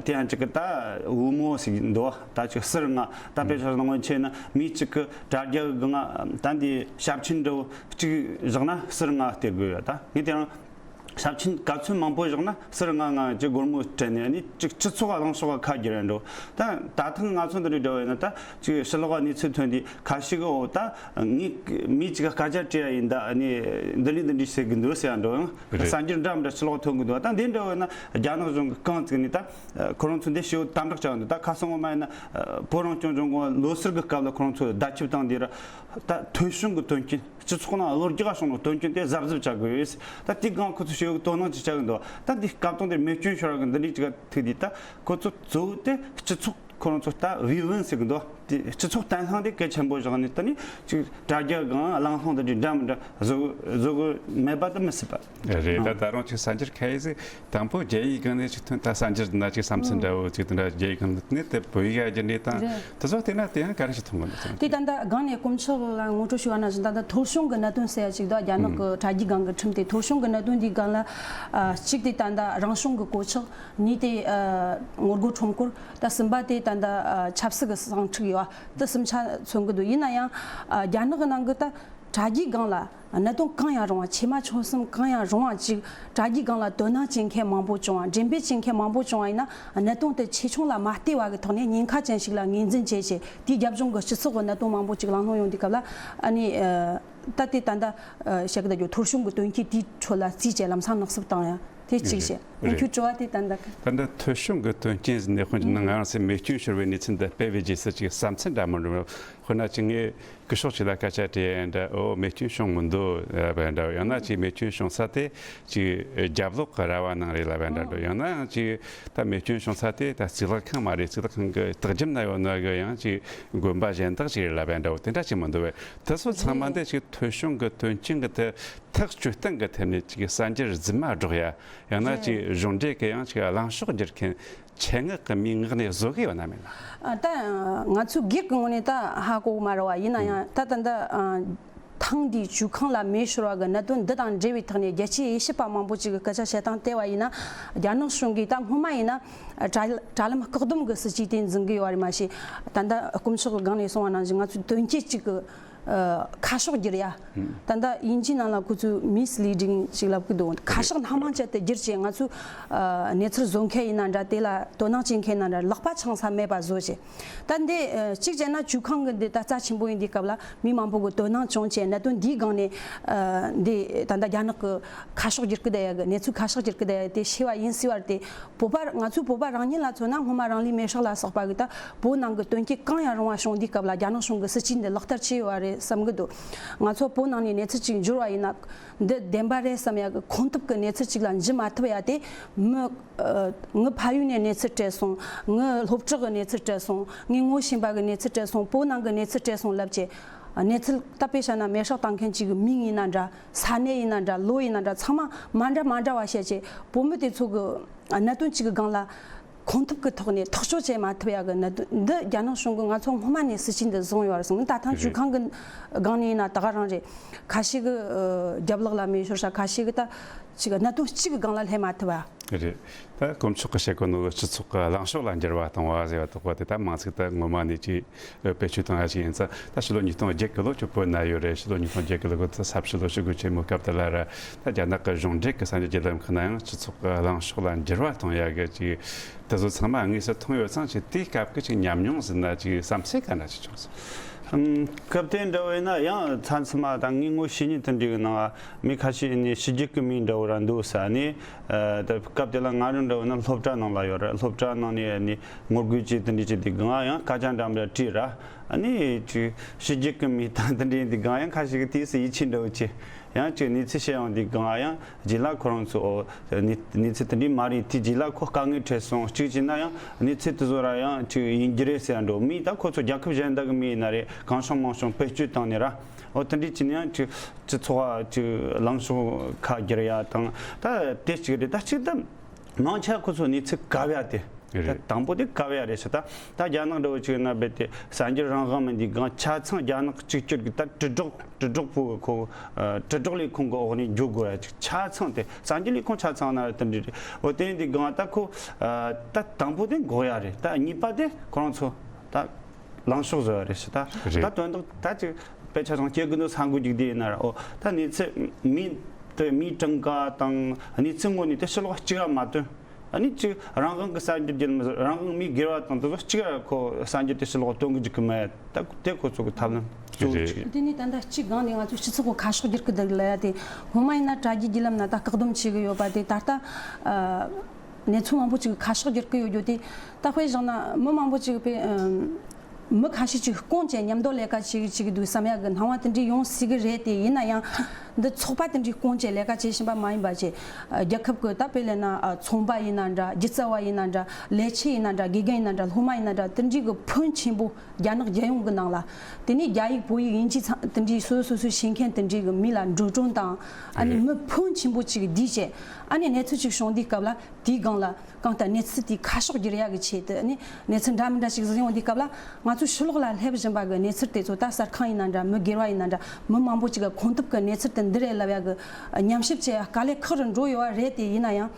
དེ་ཡང་ཅིག་གི་ད་བུ་མོ་ཟེར་གྱི་འདུག། ད་ཅིག་ཟུར་ལྔ། ད་དཔེ་ཆ་བཞག་ན་སྔོན་ཆད་ན་མི་གཅིག་གི་དྲ་རྒྱ་གི་སྒང་ད་འདི་ཞབས་ཆེན་འདྲ་བོ་གཅིག་བཞག་ན་ཟུར་ལྔ་སྟེར་དགོས་ཡོད། ད་ངས་དེ་རིང་ ཞབས་ཆེན་ག་ཚོད་མང་པོ་བཞག་ན་ཟུར་ང་ང་ཅིག་སྒོར་མོ་སྤྲད་ནས་ནི་ཅིག་སྤྱི་ཚོགས་གླེང་ཕྱོགས་ཁ་བསྒྱུར་ཡ་འགྲོ། ད་ད་ཐེངས་ང་ཚོ་འདི་འདྲ་འགྲོ་བས་ན་ད་ཅིག་ཕྱི་ལོགས་གནས་ཚུལ་ཐོན་དུས་ཁ་ཤས་ཀྱིས་འོ་ད་ངས་མི་ཅིག་ག་སྐད་ཆ་དྲིས་ཡ་ཡིན། ད་ནི་འདི་འདྲ་འདི་འདྲ་ཟེར་གི་འདུག་ཟེར་ཡ་འགྲོ་ཡང་། རེད། གསར་འགྱུར་འདྲ་མི་འདྲ་ཕྱི་ལོགས་ཐོན་གི་འདུག་ད་འདི་འདྲ་བས་ན་རྒྱ་ནག་གཞུང་གི་རྐང་བཙུགས་ནས་ད་ཁོ་རང་ཚོ་འདི་ཞེ་པོ་དམ་དྲག་བྱ་གི་འདུག་ད་ཁ་སང་ངོ་མ་ཡིན་ན་བོད་རང་སྐྱོང་ལྗོངས་གོང་ལོ་སར་གི་སྐབས་ལ་ཁོ་རང་ཚོ་བརྡ་ཁྱབ་བཏང་དུས་ར་ད་ཐོལ་བྱུང་གི་དོན་རྐྱེན། སྤྱི་ཚོགས་ནང་བློ་རྒྱག་བྱུང་ནོ་དོན་རྐྱེན་དེ་གཟབ་གཟབ་བྱ་དགོས། ད་དེའི་སྒང་ཁོ་ཚོ་ཞེ་པོ་དོ་སྣང་ཅིག་བྱ་གི་འདུག་ད་འདི་སྐབས་དང་དེར་རྨས་སྐྱོན་ཤོར་བ་གི་འདི་འདྲའི་ཅིག་ཐུག་དུས་ད་ཁོ་ཚོ་གཙོ་བོ་དེ་སྤྱི་ཚོགས་ཁོ་རང་ཚོ་ད་བེ་བན་ཟེར་གི་འདུག་དེ་སྤྱི་ཚོགས་བརྟན་ལྷིང་དེ་གལ་ཆེན་པོ་བཞག་ནས་ད་ནི་ཅིག་དྲ་རྒྱ་སྒང་གླེང་སློང་དེ་འདྲའི་འདྲ་མི་འདྲ་བཟོ་བཟོ་གི་མེད་པ་དེ་མི་སྲིད་པ། རེད། ད་ད་རུང་ཅིག་གསར་འགྱུར་ཁ་ཡེ་ཟིག་དང་པོ་རྒྱ་ཡིག་སྒང་ནས་ཅིག་ཐོན། ད་གསར་འགྱུར་ན་ཅིག་བསམ་ཚུལ་འདྲ་བོ་ཅིག་དེ་འདྲ་རྒྱ་ཡིག་སྒང་ནས་དེ་བོད་ཡིག་ག་རྒྱུ་འདྲ་དང་། རེད། དེ་ཚོ་བལྟས་ན་དེ་ཡང་ག་རེ་ཞིག་མཐོང་གི་འདུག་ཟེར་ན། དེ་ད་ལྟ་སྒང་ནས་དཀོན་མཆོག་ལ་ངོ་སྤྲོད་ཞུ་བ་ནང་བཞིན་ད་ལྟ་ཐོལ་བྱུང་གི་གནད་དོན་ཟེར་ཡ་ཅིག་འདུག་རྒྱ་ནག་གི་དྲ་རྒྱའི་སྒང་གི་ཁྲིམས་དེ་ཐོལ་བྱུང་གི་གནད་དོན་འདིའི་སྒང་ལ་ཨ་གཅིག་དེ་ད་ལྟ་རང་བྱུང་གི་གོད་ཆག་གཉིས་དེ་ཨ་ངོ་རྒོལ་ཁྲོམ་སྐོར། ད་གསུམ་པ་དེ་ད་ལྟ་ཨ་ཆབ་སྲིད་ཀྱི་ཟིང་འཁྲུག་ཡོད་བ་དེ་གསུམ་ཆ་མཚོན་གི་འདུག་ཡིན་ན་ཡང་ཨ་རྒྱ་ནག་གི་ནང་གི་ད་དྲ་རྒྱའི་སྒང་ལ་གནད་དོན་གང་ཡང་རུང་བ། ཆེ་མ་ཆུང་གསུམ་གང་ཡང་རུང་བ་ཅིག་དྲ་རྒྱའི་སྒང་ལ་དོ་སྣང་བྱེད་མཁན་མང་པོ་བྱུང་བ། འགྲེམས་སྤེལ་བྱེད་མཁན་མང་པོ་བྱུང་བ་ཡིན་ན་གནད་དོན་དེ་ཆེ་ཆུང་ལ་མ་ལྟོས་པ་གི་ཐོག་ནས་ཉེན་ཁ་ཅན་ཞིག་ལ་ངོས་འཛིན་བྱས་བྱས། དེའི་རྒྱབ་ལྗོངས་ཀྱི་སྤྱི་ཚོགས་ཀྱི་གནད་དོན་མང་པོ་ཅིག་གླེང་སློང་ཡོང་དུས་སྐབས་ལ་ཨ་ནི་ཨ་ད་དེ་ད་ལྟ་ཨ་བཤད་གི་ད་རྒྱུ་ཐོལ་བྱུང་གི་དོན་རྐྱེན་དེའི་ཁྲོད་ལ་བརྩིས་བྱས་ལམ་སང་ནག་སུབ་བཏང་ཡ་དེ་གཅིག་བྱས། རེད། ཁྱོད་དྲི་བ་དེ་ད་ལྟ་གི། ད་ལྟ་ཐོལ་བྱུང་གི་དོན་རྐྱེན་ཟེར་ནས་དཔོན་གྱི་ནང་ང་རང་སེམས་རྨས་སྐྱོན་ཤོར་བའི་གནས་ཚུལ་འདི་སྤེལ་བའི་རྗེས་སུ་ཅིག་བསམ་ཚུལ་འདྲ་མི་འདྲ་མི་དཔེར་ན་ཅིག་ངས་སྐུ་ཞབས་ཅིག་ལ་སྐད་ཆ་དྲིས་ཡ་འདྲ། ཨོ་རྨས་སྐྱོན་བྱུང་མི་འདུག་ལབ་པ་འདྲ། ཡང་ན་ཅིག་རྨས་སྐྱོན་བྱུང་ས་དེ་ཅིག་རྒྱབ་ལོགས་ཀྱི་ར་བ་ནང་རེད་ལབ་པ་འདྲ་འདུག་ཡང་ན་ཡང་ཅིག་ད་རྨས་སྐྱོན་བྱུང་ས་དེ་ད་གཙུག་ལག་ཁང་མ་རེད། གཙུག་ལག་ཁང་གི་ལྟག་རྒྱབ་ན་ཡོད་ནོ་གི་ཡང་ཅིག་དགོན་པ་གཞན་དག་ཅིག་རེད་ལབ་པ་འདྲ་བོ་དེ་འདྲ་ཅིག་མི་འདུག་བས། དེ་ཚོ་ཚང་མ་འདི་ཅིག་ཐོལ་བྱུང་གི་དོན་རྐྱེན་གྱི་དེ་ཐག་གཅོད་སྟངས་ཀྱི་ཐད་ནས་ཅིག་གསར་འགྱུར་རྫུན་མ་སྒྲོག་ཡ། ཡང་ན་ཅིག་གཞུང་འབྲེལ་གྱི་ཡང་ཅིག་གླེང་ཕྱོགས་བསྒྱུར་མཁན་ཆེད་མངགས་ཀྱི་མིའི་ངག་ནས་བཟོ་གི་ཡོད་ན་མེད་ན། ཨ་ད་ང་ཚོའི་སྒེར་གྱི་ངོས་ནས་ད་ཧ་གོ་གི་མ་རེད་བ། ཡིན་ན་ཡང་ད་ད་ལྟ་ཨ་ཐེངས་འདིའི་ཇུས་ཁང་ལ་མེ་ཤོར་བ་གི་གནད་དོན་འདི་དང་འབྲེལ་བའི་ཐོག་ནས་རྒྱལ་སྤྱིའི་དབྱེ་ཞིབ་པ་མང་པོ་ཅིག་གི་སྐད་ཆ་བཤད་སྟངས་བལྟས་པ་ཡིན་ན། རྒྱ་ནག་གཞུང་གིས་ད་སྔོན་མ་ཡིན་ན་དྲ་དྲ་ལམ་བཀག་སྡོམ་གི་སྲིད་ཇུས་དེ་འཛིན་གི་ཡོད་རེད། མ་གཞི་ད་ལྟ་དཀོན་མཆོག་གི་སྒང་ནས་གསུངས་པ་ནང་བཞིན་ང་ཚོའི་དོན་རྐྱེན་གཅིག་གི་ཨ་ཁ་ཕྱོགས་བསྒྱུར་ཡ། ད་ལྟ་དབྱིན་ཇིའི་ནང་ལ་ཁོ་ཚོས་མིས་ལི་ཌིང་ཅིག་ལབ་ཀྱི་འདུག་ཁ་ཕྱོགས་སྣ་མང་ཅན་དུ་བསྒྱུར་བྱས་ང་ཚོས་ཨ་གནས་ཚུལ་བཟོ་མཁན་ཡིན་ན་འདྲ། དེ་ལ་དོ་སྣང་བྱེད་མཁན་ཡིན་ན་འདྲ། ལག་པ་འཆང་ས་མེད་པ་བཟོ་བྱས། ད་འདི་ཨ་གཅིག་བྱས་ན་ཇུས་ཁང་གི་འདི་ད་རྩ་ཆེན་པོ་ཡིན་དུས་སྐབས་ལ་མི་མང་པོ་གི་དོ་སྣང་བྱུང་བྱས། གནད་དོན་འདིའི་སྒང་ནས་ཨ་འདི་ད་ལྟ་རྒྱ་ནག་གི་ཁ་ཕྱོགས་བསྒྱུར་གི་བསྡད་ཡ་གི་གནས་ཚུལ་ཁ་ཕྱོགས་བསྒྱུར་གི་བསྡད་ཡ་དེ་ཤེས་པ་ཡིན་སྲིད་པ་རེད་དེ། བོད་པ་ང་ཚོའི་བོད་པ་རང་ཉིད་ལ་མཚོན་ན་སྔོན་མ་རང་ལུས་མེར་སྲེག་ལ་སོགས་པ་གི་ད་བོད་ནང་གི་དོན་རྐྱེན་གང་ཡང་རུང་བ་བྱུང་དུས་སྐབས་ལ་རྒྱ་ནག་གཞུང་གི་སྲིད་ཇུས་འདི་ལག་བསྟར་བྱས་ཡོད་པ་རེད་བསམ་གི་འདུག་ང་ཚོ་བོད་ནང་ནས་གནས་ཚུལ་ཅིག་འབྱོར་བ་ཡིན་ན་འདི་བདེན་པ་རེད་བསམ་ཡ་གི་ཁུངས་ཐུབ་གི་གནས་ཚུལ་ཅིག་ལ་འཇུ་མ་ཐུབ་ཡ་དེ། མི་ཨ་ངའི་ཕ་ཡུལ་ནས་གནས་ཚུལ་སྤྲད་སོང་། ངའི་སློབ་གྲོགས་གི་གནས་ཚུལ་སྤྲད་སོང་། ངའི་ངོ་ཤེས་པ་གི་གནས་ཚུལ་སྤྲད་སོང་། བོད་ནང་གི་གནས་ཚུལ་སྤྲད་སོང་ལབ་བྱས། གནས་ཚུལ་ད་དཔེ་བཞག་ན་མེ་སྲེག་བཏང་མཁན་གཅིག་གི་མིང་ཡིན་ན་འདྲ། ས་གནས་ཡིན་ན་འདྲ། ལོ་ཡིན་ན་འདྲ། ཚང་མ་མ་འདྲ་མ་འདྲ་བ་བཤད་བྱས། བོད་མི་དེ་ཚོ་གི་གནད་དོན་གཅིག་གི་སྒང་ལ་ཁུངས་ཐུབ་ཀྱི་ཐོག་ནས་ཐག་གཅོད་བྱེད་མ་ཐུབ་ཡ་གི་གནད་དོན་འདི་རྒྱ་ནག་གཞུང་གིས་ང་ཚོ་སྔོན་མ་ནས་སྲིད་ཇུས་འདི་བཟུང་ཡོད་རེད་གསུངས། ད་ཐེངས་ཇུས་ཁང་གི་སྒང་ནས་ཡིན་ན་ད་ག་རང་རེད། ཁ་ཤས་ཀྱིས་ཨ་རྒྱབ་ལོགས་ལ་མེ་ཤོར་ས། ཁ་ཤས་ཀྱིས་ད་ཅིག་གནད་དོན་གཅིག་གི་སྒང་ལ་སླེབས་མ་ཐུབ་པ། རེད། ད་དཀོན་མཆོག་གིས་བཤད་གོ་ནོ་སྤྱི་ཚོགས་ཀྱི་གླེང་ཕྱོགས་ལ་འགྱུར་བ་གཏོང་བ་ཟེར་བ་དག་པོ་དེ་ད་མིང་ཚིག་ད་ངོ་མ་ནས་ཅིག་བེད་སྤྱོད་བཏང་ཡ་ཞིག་ཡིན་ཙང་། ད་ཕྱི་ལོ་ཉིས་སྟོང་བརྒྱད་ཀྱི་ལོ་ཅིག་བོད་ན་ཡོད་རེད། ཕྱི་ལོ་ཉིས་སྟོང་བརྒྱད་ཀྱི་ལོ་གི་ད་ས་ཕྱི་ལོ་ཞི་རྒོལ་ཆེན་མོའི་སྐབས་དེ་ལ་ར། ད་རྒྱ་ནག་གི་གཞུང་འབྲེལ་གྱི་གསར་འགྱུར་བརྒྱུད་ལམ་ཁག་ན་ཡང་སྤྱི་ཚོགས་ཀྱི་གླེང་ཕྱོགས་ལ་འགྱུར་བ་གཏོང་ཡ་གི་ཅིག་དེ་ཚོ་ཚང་མ་དངོས་སུ་མཐོང་ཡོད་ཙང་། ཅིག་དེའི་སྐབས་ཀྱི་ཅིག་ཉམས་མྱོང་ཟེར་ན་ཅིག་བསམ་ཚུལ་ག་འདྲ་ཅིག་བྱུང་སོང་། ཨམ། སྐབས་དེ་འདྲ་བས་ན་ཡང་མཚམས་མཚམས་མ་ད་ངའི་ངོ་ཤེས་མཁན་དེ་འདྲའི་གི་ནང་མི་ཁ་ཤས་ནས་ཕྱི་རྒྱལ་གི་མི་འདྲ་བོ་ར་འདུག་ཟེར་ནས། ཨ་ད་སྐབས་དེ་ལ་ང་རང་འདྲ་བོ་ན་སློབ་གྲྭ་ནང་ལ་ཡོད་ར། སློབ་གྲྭ་ནང་ནས་ནི་ངོ་རྒོལ་བྱས་དེ་འདྲའི་བྱས་དེ་གང་ཡང་སྐད་ཆ་འདྲ་མི་འདྲ་དྲིས་ར། ཨ་ནི་ཅིག་ཕྱི་རྒྱལ་གི་མི་ད་དེ་འདྲའི་དེ་གང་ཡང་ཁ་ཤས་ཀྱིས་དེས་སུ་ཡིད་ཆེས་འདྲ་བོ་བྱས། ཡང་ཅིག་གནས་ཚུལ་བཤད་ཡོང་དུས་གང་ཡང་རྗེས་ལ་ཁོ་རང་ཚོ་ཨོ་གནས་གནས་ཚུལ་དེ་འདྲའི་མ་རེད། དེ་རྗེས་ལ་ཁོ་དཀའ་ངལ་འཕྲད་སོང་། གཅིག་བྱས་ན་ཡང་གནས་ཚུལ་དེ་ཚོ་ར་ཡང་ཅིག་ཡིན་རྒྱུ་རེད་ཟེར་ཡ་འགྲོ། མི་ད་ཁོ་ཚོ་རྒྱལ་ཁབ་གཞན་དག་གི་མི་ཡིན་ན་རེད། གང་བྱུང་མང་བྱུང་བེད་སྤྱོད་བཏང་ནས་ར། ཨོ་དེ་འདྲའི་བྱས་ན་ཡང་ཅིག་སྤྱི་ཚོགས་ཅིག་གླེང་ཕྱོགས་ཁ་བསྒྱུར་ཡ་དང་། ད་དེ་གཅིག་རེད། ད་གཅིག་ད་མང་ཆེ་ཁོ་ཚོ་གནས་ཚུལ་གབ་ཡ་དེ། རེད། ད་དང་པོ་དེ་གབ་ཡ་རེད་ཟེར། ད་ད་རྒྱ་ནག་འདྲ་བོ་ཅིག་ན་རྦད་དེ་གསར་འགྱུར་རང་དབང་མིན་དུས་གང་ཆ་ཚང་རྒྱ་ནག་གཅིག་གྱུར་གྱི་ད་དྲིལ་སྒྲོག་དྲིལ་སྒྲོག་པོ་ཁོ་ཨ་དྲིལ་སྒྲོག་ལས་ཁུངས་ཀྱི་འོག་ནས་འཇུག་དགོས་ཡ་ཅིག་ཆ་ཚང་དེ་གསར་འགྱུར་ལས་ཁུངས་ཆ་ཚང་ན་ར་དེ་འདྲ་རེད། འོ་དེ་ཡིན་དུས་གང་ད་ཁོ་ཨ་ད་དང་པོ་དེ་འགོག་ཡ་རེད། ད་གཉིས་པ་དེ་ཁོ་རང་ཚོ་ད་གླེང་ཕྱོགས་བཟོ་ཡ་རེད་ཟེར། ད་རེད། ད་དོན་དག་ད་ཅིག་དཔེ་ཆ་ཚང་སྐྱེ་དགུ་ནི་ས་འགུལ་རྒྱུག་དེ་ཡིན་ན་ར། འོ་ད་གནས་ཚུལ་མི་ དེ་མིའི་གྲངས་ཀ་དང་གནས་ཚུལ་ངོ་ནས་དེ་ཕྱི་ལོགས་གཅིག་ར་མ་སྟོན། ཨ་ནི་ཅིག་རང་དབང་གི་གསར་འགྱུར་བརྒྱུད་ལམ་རང་དབང་མིའི་སྒེར་བ་དང་དེ་ཚོ་གཅིག་ར་ཁོ་གསར་འགྱུར་དེ་ཕྱི་ལོགས་སྟོན་གི་འཇུག་གི་མེད། ད་དེ་ཁོ་ཚོ་གི་ཐབས་ལམ་གཙོ་བོ་རེད། གཅིག་རེད། དེ་ནས་ད་ལྟ་གཅིག་སྒང་ནས་ང་ཚོ་སྤྱི་ཚོགས་གི་ཁ་ཕྱོགས་བསྒྱུར་གི་འདུག་ལ་ཡ། དེ་སྔོན་མ་ཡིན་ན་དྲ་རྒྱའི་བརྒྱུད་ལམ་ན་ད་བཀག་སྡོམ་བྱེད་གི་ཡོད་པ་དེ་ད་ལྟ་ཨ་གནས་ཚུལ་མང་པོ་ཅིག་ཁ་ཕྱོགས་བསྒྱུར་གི་ཡོད་རྒྱུ་དེ་ད་དཔེ་བཞག་ན་མི་མང་པོ་ཅིག་དཔེ་ཨ། མི་ཁ་ཤས་ཅིག་སྐོང་བྱས་མཉམ་དུ་ལས་ཀ་བྱེད་ཀྱི་བྱེད་ཀྱི་འདུག་བསམ་ཡག་གི་སྣང་བ་དེ་འདྲའི་ཡོང་སྲིད་ཀྱི་རེད། དེ་ཡིན་ན་ཡང་འདི་ཚོགས་པ་དེ་འདྲའི་སྐོང་བྱས་ལས་ཀ་བྱེད་བཞིན་པ་མ་ཡིན་པ་བྱས། རྒྱལ་ཁབ་ཀྱི་ད་དཔེ་ལེན་ན་ཚོང་པ་ཡིན་ན་འདྲ། སྒྱུ་རྩལ་བ་ཡིན་ན་འདྲ། ལས་བྱེད་ཡིན་ན་འདྲ། དགེ་རྒན་ཡིན་ན་འདྲ། སློབ་མ་ཡིན་ན་འདྲ། དེ་འདྲའི་གི་ཕོན་ཆེན་པོ་རྒྱ་ནག་རྒྱལ་ཡོངས་ཀྱི་ནང་ལ། དེ་ནས་རྒྱ་ཡིག་བོད་ཡིག་དབྱིན་ཇི་ཚང་དེ་འདྲའི་སོ་སོ་སོ་སོའི་ཤེས་མཁན་དེ་འདྲའི་གི་མི་ལ་འགྲོ་གྲོན་དང་། ཨ་ནི་མི་ཕོན་ཆེན་པོ་ཅིག་བསྡུས་བྱས། ཨ་ནི་གནས་ཚུལ་ཅིག་བྱུང་དུས་སྐབས་ལ་དེའི་སྒང་ལ། གང་ལྟར་གནས་ཚུལ་དེའི་ཁ་ཕྱོགས་བསྒྱུར་ཡག་གི་ཆེད་དུ་ནི་གནས་ཚུལ་འདྲ་མི་འདྲ་ཞིག་གཟིགས་ཡོང་དུས་སྐབས་ལ། ང་ཚོ་ཕྱི་ལོགས་ལ་སླེབས་བཞིན་པ་གི་གནས་ཚུལ་དེ་ཚོ་ད་གསར་ཁང་ཡིན་ན་འདྲ། མི་སྒེར་བ་ཡིན་ན་འདྲ། མི་མང་པོ་ཅིག་གི་གོང་ཐུབ་ཀྱི་གནས་ཚུལ་དེ་འདི་རེད་ལབ་ཡག་གི་ཉམས་ཞིབ་བྱེད་ཡག་དཀའ་ལས་ཁག་རུ་འགྲོ་ཡོད་པ་རེད། དེ་ཡིན་ན་ཡང་།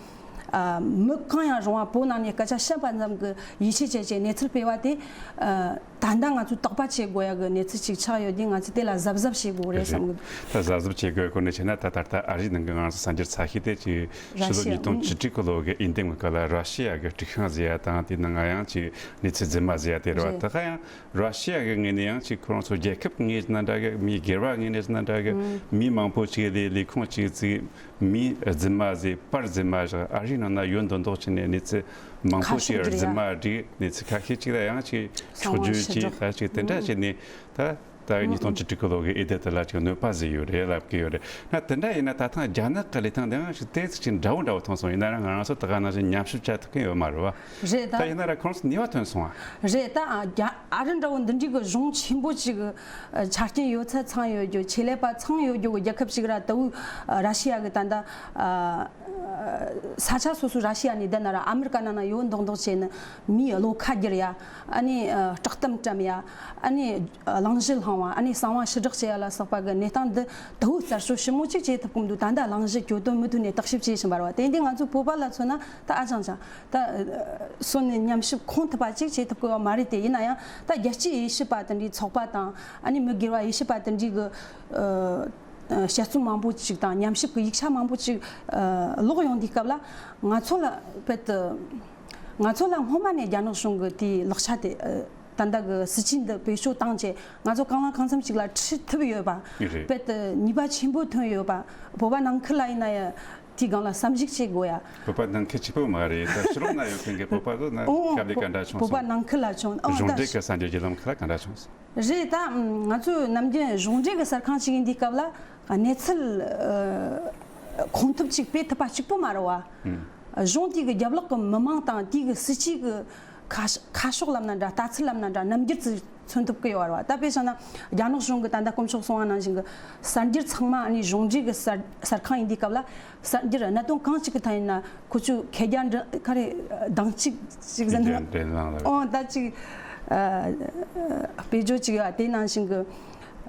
ཨ། མི་གང་ཡང་རུང་བ་བོད་ནང་ནས་སྐད་ཆ་བཤད་པ་ཙམ་གྱི་ཡིད་ཆེས་བྱས་བྱས་གནས་ཚུལ་སྤེལ་བ་དེ། ཨ། ད་ལྟ་ང་ཚོས་དོགས་པ་བྱེད་དགོས་ཡག་གི་གནས་ཚུལ་ཅིག་ཆགས་ཡོད་དུས། ང་ཚོས་དེ་ལ་གཟབ་གཟབ་བྱེད་དགོས་རེད་བསམ་གི་འདུག་ད་གཟབ་གཟབ་བྱེད་དགོས་སྐོར་ནས་བཤད་ན། ད་ད་ལྟ་ཨ་རིའི་ནང་གི་ང་ཚོ་གསར་འགྱུར་ཚགས་ཤོས་དེ་ཅིག་ར་ཤི་ཡ། ཕྱི་ལོ་ཉིས་སྟོང་བཅུ་དྲུག་གི་ལོ་གི་འོས་འདེམས་གི་སྐབས་ལ་ར་ཤི་ཡ་གི་དཀྲུག་ཤིང་བཟོས་ཡ་དང་། དེའི་ནང་ང་ཡང་ཅིག་གནས་ཚུལ་རྫུན་མ་བཟོས་ཡ་དེ་རེད་བ། རེད། ད་ག་ཡང་ར་ཤི་ཡ་གི་ངོས་ནས་ཡང་ཅིག་ཁོ་རང་ཚོ་རྒྱལ་ཁབ་ངོས་ནས་འདྲ་གི། མི་སྒེར་བ་ངོས་ནས་འདྲ་གི། ཨང་། མི་མང་པོ་ཅིག་ལས་ལས་ཁུངས་ཅིག་བརྩིས། མི་རྫུན་མ་བཟོས། པར་རྫུན་མ་བཞག་ཨ་རིའི་ནང་ན་ཡོད་མདོག་མདོག་བྱས་ནས་གནས་ཚུལ་མང་པོ་ཞིག་རྫུན་མ་བསྒྲིགས། གནས་ཚུལ་ཁ་ཤས་ཅིག་ལ་ཡང་ཅིག་ཕྱོགས་བསྒྱུར་བྱས། ད་ཅིག་དེ་འདྲ་བྱས་ནས་ད་ད་ཉིས་སྟོང་བཅུ་དྲུག་གི་ལོ་གི་འོས་བསྡུ་དེ་ལ་ཅིག་གནོད་པ་བཟོས་ཡོད་རེད་ལབ་ཀྱི་ཡོད་རེད། ན་དེ་འདྲ་ཡིན་ན་ད་ཐེངས་རྒྱ་ནག་གི་ལས་སྟངས་དེའང་ཅིག་ཏོག་ཙམ་ཅིག་འདྲ་བོ་འདྲ་བོ་མཐོང་སོང་། ཡིན་ན་རང་ང་རང་ཚོ་ད་ག་ནང་བཞིན་ཉམས་ཞིབ་བྱ་ཐུབ་མཁན་ཡོད་མ་རེད་བ། རེད་ད། ད་ཡིན་ན་ར་ཁོང་ཚོ་ནུས་པ་ཐོན་སོང་བ། རེད་ད། ཨ། རྒྱ་ཨ་རི་འདྲ་བོ་འདི་འདྲའི་གི་གཞུང་ཆེན་པོ་ཅིག་གི་ཆ་རྐྱེན་ཡོད་ཚད་ཚང་ཡོད་རྒྱུ། ཆེད་ལས་པ་ཚང་ཡོད་རྒྱུ་གི་རྒྱལ་ཁབ་ཅིག་ར། ད་བོད་ར་ཤི་ཡ་གི་ད་ལྟ་ས་ཆ་སོ་སོ་ར་ཤི་ཡ་ནས་བསྡད་ན་ར། ཨ་མི་རི་ཀ་ནང་ན་ཡོད་མདོག་མདོག་བྱས་ནས་མིའི་བློ་ཁ་བསྒྱུར་ཡ། ཨ་ནི་བསྲེག་གཏམ་བཀྲམ་ཡ། ཨ་ནི་གླེང་གཞི་བསླང་བ། ཨ་ནི་གསང་བ་ཕྱིར་བསྒྲགས་བྱེད་ཡ་ལ་སོགས་པ་གི་གནས་སྟངས་འདི་ད་བོད་རྩད་གཅོད་ཞིབ་མོ་ཅིག་བྱེད་ཐུབ་ཀྱི་མི་འདུག་ད་ལྟ་གླེང་གཞི་གྱོད་དོན་མུ་མཐུད་ནས་བརྟག་ཞིབ་བྱེད་བཞིན་པ་རེད་བ། དེ་འདི་ང་ཚོ་བོད་པ་ལ་མཚོན་ན་ད་ཨ་ཅང་ཅང་། ད་སོ་ནས་ཉམས་ཞིབ་ཁོང་ཐུབ་པ་ཅིག་བྱེད་ཐུབ་ཀྱི་ཡོད་མ་རེད། དེ་ཡིན་ན་ཡང་ད་རྒྱལ་སྤྱིའི་དབྱེ་ཞིབ་པ་དེ་འདྲའི་ཚོགས་པ་དང་། ཨ་ནི་མི་སྒེར་བ་དབྱེ་ཞིབ་པ་དེ་འདྲའི་གི་ཨ་ཨ་དཔྱད་རྩོམ་མང་པོ་ཅིག་དང་ཉམས་ཞིབ་ཀྱི་ཡིག་ཆ་མང་པོ་ཅིག་ཨ་ཀློག་ཡོང་དུས་སྐབས་ལ། ང་ཚོ་ལ་དཔེ་དེ་ང་ཚོ་ལ་སྔོན་མ་ནས་རྒྱ་ནག་གཞུང་གི་དེའི་ལག་ཆ་དེ། ཨ་ད་ལྟ་གི་སྲིད་ཇུས་འདི་བེད་སྤྱོད་བཏང་བྱས་ང་ཚོ་གང་ལ་གང་འཚམ་ཅིག་ལ་ཁྲིད་ཐུབ་ཡོད་པ། རེད། དཔེ་དེ་ནུས་པ་ཆེན་པོ་ཐོན་ཡོད་པ། བོད་པ་ནང་ཁུལ་ལ་ཡིན་ན་ཡང་དེའི་སྒང་ལ་བསམ་གཞིགས་བྱེད་དགོས་ཡ། བོད་པ་ནང་ཁུལ་གཅིག་པོ་མ་རེད། ད་ཕྱི་ལོགས་ན་ཡོད་མཁན་གྱི་བོད་པ་ཚོ་ན། ཨོ། སྐབས་ལ་ག་འདྲ་བྱུང་བོད་པ་སོང་། ནང་ཁུལ་ལ་བྱུང་། ཨོ། གཞུང་ད་འབྲེལ་གྱི་གསར་འགྱུར་བརྒྱུད་ལམ་ཁག་ལ་ག་འདྲ་བྱུང་སོང་། རེད་ད། ང་ཚོས་ནམ་རྒྱུན་གཞུང་འབྲེལ་གྱི་གསར་ཁང་ཞིག་ཡིན་དུས་སྐབས་ལ་གནས་ཚུལ་ཨ་ཁོང་ཐུབ་ཅིག་སྤེལ་ཐུབ་པ་གཅིག་པོ་མ་རེད་བ། ཨང་། གཞུང་དེ་གི་རྒྱབ་ལོགས་ཀྱི་མི་མང་དང་དེ་གི་སྲིད་ཇུས་ཀྱི་ཁ་ཁ་ཕྱོགས་ལབ་ན་འདྲ། ལྟ་ཚུལ་ལབ་ན་འདྲ། རྣམ་འགྱུར་ཚོ་མཚོན་ཐུབ་ཀྱི་ཡོད་རེད་བ། ད་དཔེ་བཞག་ན་རྒྱ་ནག་གཞུང་གི་ད་ལྟ་དཀོན་མཆོག་གསུངས་པ་ནང་བཞིན་གྱི་གསར་འགྱུར་ཚང་མ་ནི་གཞུང་འབྲེལ་གྱི་གསར་གསར་ཁང་ཡིན་དུས་སྐབས་ལ། གསར་འགྱུར་གནད་དོན་གང་ཞིག་གི་ཐད་ཡིན་ན་ཁོ་ཚོས་མཁས་རྒྱ་འདྲ་ག་རེ་གདངས་གཅིག་ཅིག་ཟེར་ན། མཁས་རྒྱ་འདྲ་ལངས་ལ། ཨོ་ད་ཅིག་ཨ་དཔེ་བརྗོད་ཅིག་ཡོད། དེ་ནང་བཞིན་གྱི་